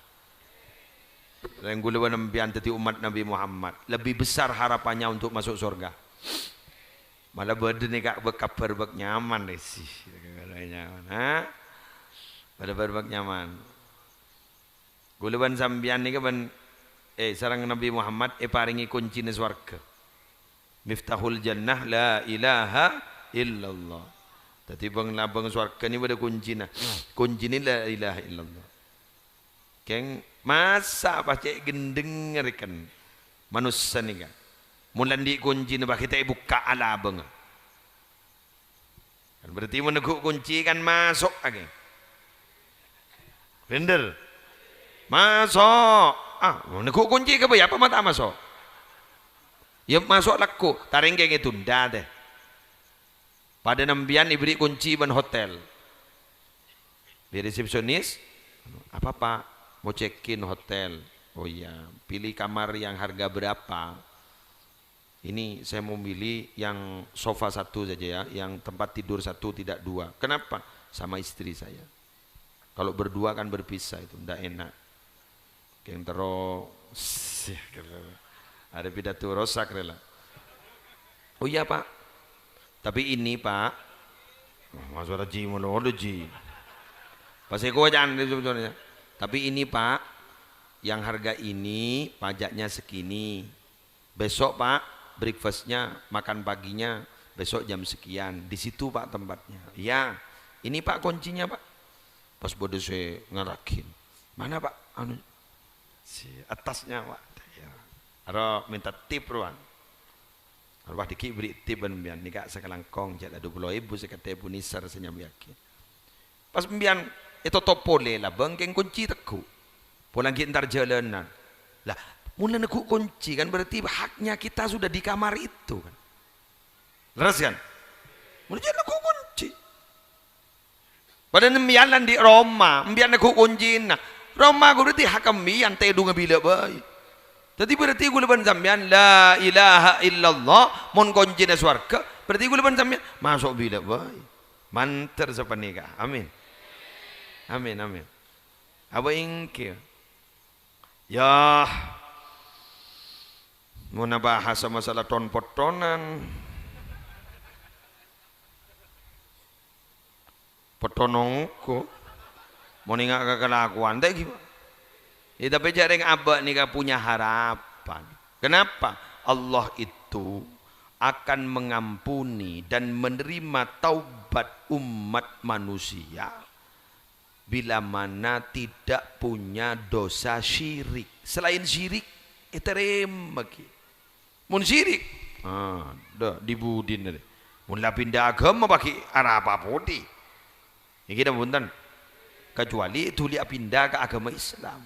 Rèng ghulâ bân sampèyan dhâddhi ommat Nabi Muhammad, lebih besar harapannya untuk masuk surga. Mala bâdâ nèka bâk-, kabhâr bâk nyaman, rè, sih. Nyaman, ha? Bâdâ kabhâr bâk nyaman. Ghulâ bân sampèyan nèka bân, eh, sareng Nabi Muhammad èparèngè koncina sowarghâ. Miftahul jannah la ilaha illallah. Dhâddhi bâng-labâng sowarghâ nèka bâdâ koncina. Koncina la ilaha illallah. Kèng, masa' pas cè' ghendheng ngarèken manossa nèka. Mon la andi' koncina, pas ta' èbukka' alabângnga. Kan berarti mon neggu' kunci kan maso' aghi. Bhender? Maso'. Ah, mon neggu' kunci kabâjâ apa ma' ta' maso'? Ya maso' lagghu', tarèng kèngèng tunda tè. Padâ sampèyan èberri' kunci bân hotel. Bi' resepsionis, "Apa, Pak? Mau check-in hotel?" "Oh iya, pilih kamar yang harga berapa?" "Ini saya mau milih yang sofa satu saja ya, yang tempat tidur satu, tidak dua." "Kenapa?" "Sama istri saya. Kalau berdua kan berpisah itu, ndak enak." Kèng terro, sih, arè pidato rosak rè la. "Oh iya, Pak. Tapi ini, Pak." Wah, suara ji mono, ji. Pas èkocan, "Tapi ini, Pak, yang harga ini pajaknya segini." "Besok, Pak, breakfast-nya, makan paginya, besok jam sekian. Di situ, Pak, tempatnya." "Iya, ini, Pak, kuncinya, Pak." Pas bâdâ sè ngaraghi. "Mana, Pak?" "Anu, si atasnya, Pak." Ya. Aro minta tip rowan. Aro wah dhiggi' bherri' tip bân sampèyan. "Nèka sakalangkong, jhâ' la dua puluh èbu, sèket èbu nèser sè nyambiyaghi." Pas sampèyan ètotop polè labâng, kèng kunci teggu'. Polana ghi' entar jhâlânan. Lah, mon la neggu' kunci kan berarti haknya kita sudah di kamar itu kan. Lerres kan? Mon jhâ' neggu' kunci. Padahal sampèyan la andi' roma, sampèyan neggu' kuncina. Roma ghu berarti hakka sampèyan, tèdungnga bilâ bhâi. Dhâddhi berarti ghulâ bân sampèyan la ilaha illallah, mon kuncina sowarghâ, berarti ghulâ bân sampèyan maso' bilâ bhâi. Mandhâr sapanèka. Amin. Amin, amin. Apa èngghi? Yah, mon abahasa masalah ton-pottonan. Potton ongghu. Mon enga' ka kalakowan, ta' èngghi, Pak? Ya, tapè jhâ' rèng abâ' nèka punya harapan. Kenapa? Allah itu akan mengampuni dan menerima taubat umat manusia bila mana tidak punya dosa syirik. Selain syirik, ètarèmaghi. Mon syirik, ah, dâ', di-budina rè. Mon la pinda aghâma paghi' arapa poti. Nèkè napa bhunten? Kecuali dhuli apinda ka aghâma Islam.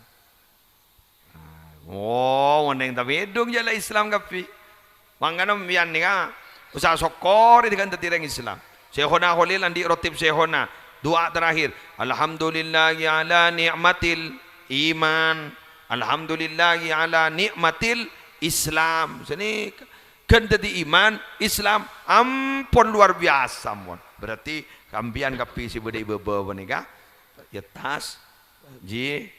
Ah, Oh, onèng tapèdung jâ' la Islam kabbhi. Mangkana sampèyan nèka, usaha sokkorè dhika dhâddhi orèng Islam. Syekhona Kholil andi' rotib Syekhona, du'a terakhir, "Alhamdulillahi ala ni'matil iman. Alhamdulillahi ala ni'matil Islam." Sanèka ghân dhâddhi iman, Islam, ampon luar biasa, mon. Berarti sampèyan kabbhi sè bâdâ è bâbâ panèka, yâ tas, Ji,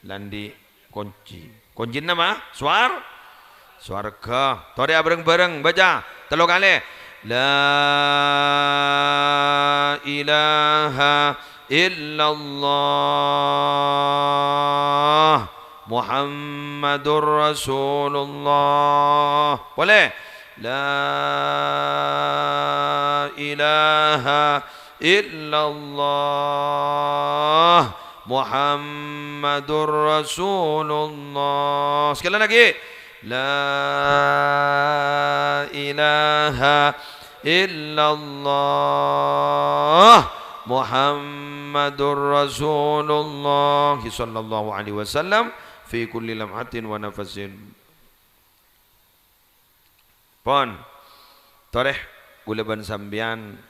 la andi' konci. Koncinna ma? Sowar-, sowarghâ. Torè abhâreng-bhâreng, baca tello kalè. La ilaha illallah Muhammadur Rasulullah. Polè. La ilaha illallah Muhammadur Rasulullah. Sekali lagi. La ilaha illallah Muhammadur Rasulullah sallallahu alaihi wasallam fi kulli lamhatin wa nafasin. Pon. Torè, kaulâ bân sampèyan,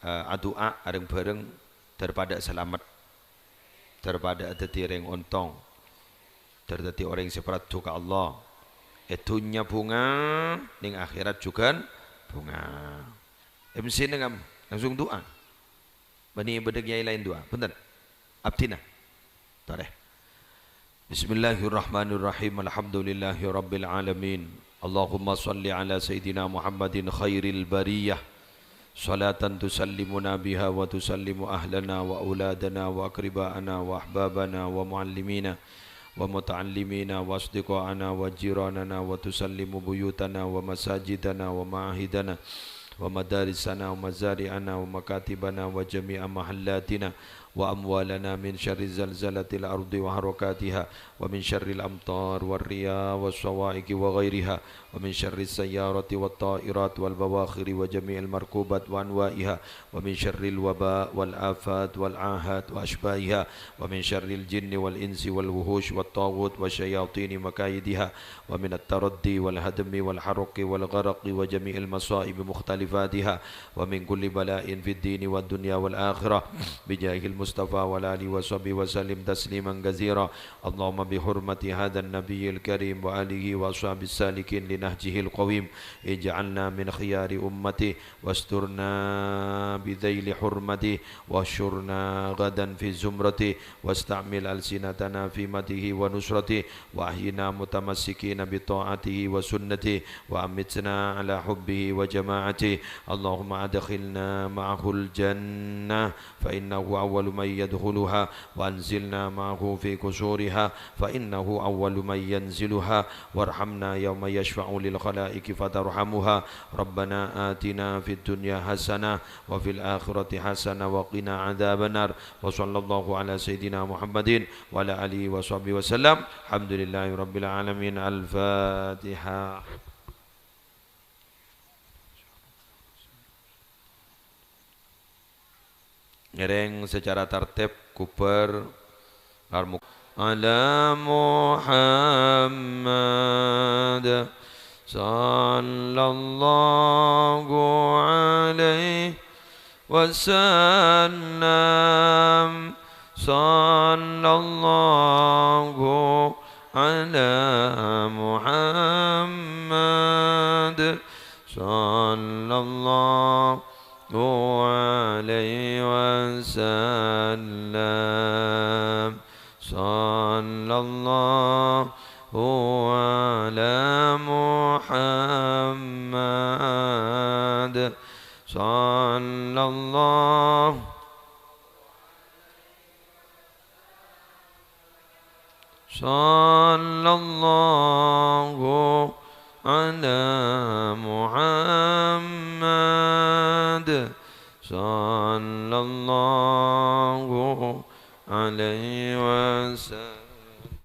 eh, adu'a areng-bhâreng, dâr padâ salamet, dâr padâ dhâddhi orèng ontong, dâr dhâddhi orèng sè parlo ka Allah. È dhunnya bhunga, nèng akhèrat jhughân bhunga. M C-na ngam-, langsung du'a. Bânnè bâdâ kèyaè laèn du'a. Bhunten. Abdhina. Torè. Bismillahirrahmanirrahim. Alhamdulillahirabbil alamin. Allahumma shalli ala sayyidina Muhammadin khairil bariyah. Salatan tusallimuna biha wa tusallimu ahlana wa auladana wa aqriba'ana wa ahbabana wa muallimina wa muta'allimina wa asdiqa'ana wa jiranana wa tusallimu buyutana wa masajidana wa ma'ahidana wa madarisana wa mazari'ana wa makatibana wa jami'a mahallatina wa amwalana min syarri zalzalatil ardi wa harakatiha wa min syarril amtar war riyah was sawa'iqi wa ghairiha wa min syarri sayyarati wat ta'irat wal bawakhiri wa jami'il markubat wa anwa'iha wa min syarril waba wal afat wal ahad wa asbahiha wa min syarril jinni wal insi wal wuhush wat taghut wa syayatini makayidiha wa minat taraddi wal hadmi wal haraqi wal gharaqi wa jami'il masaibi mukhtalifatiha wa min kulli bala'in fid dini wad dunya wal akhirah bi jahil Mustafa wa ala alihi wa sahbihi wa sallim tasliman katsira. Allahumma bi hurmati hadzan nabiyyil karim wa alihi wa ashabis salikin li nahjihil qawim ij'alna min khiyari ummati wasturna bi dzaili hurmati wahsyurna ghadan fi zumrati wasta'mil alsinatana fi madhihi wa nusrati wa ahyina mutamassikina bi ta'atihi wa sunnati wa amitna ala hubbihi wa jama'ati. Allahumma adkhilna ma'ahul jannah fa innahu awwalu man yadkhuluha wa anzilna ma'ahu fi qusuriha fa innahu awwalu man yanziluha warhamna yawma yashfa'u lil khalaiqi fatarhamuha. Rabbana atina fid dunya hasanah wa fil akhirati hasanah wa qina adzabannar. Wa sallallahu ala sayyidina Muhammadin wa ala alihi wa sahbihi wa sallam. Alhamdulillahi rabbil alamin. Al-Fatihah. Ngèrèng secara tartib, kubur, larmuk-, ala Muhammad sallallahu alaihi wasallam. Sallallahu ala Muhammad sallallahu alaihi wasallam. Sallallahu ala Muhammad. Sallallahu Sallallahu ala Muhammad. Sallallahu alaihi wasallam.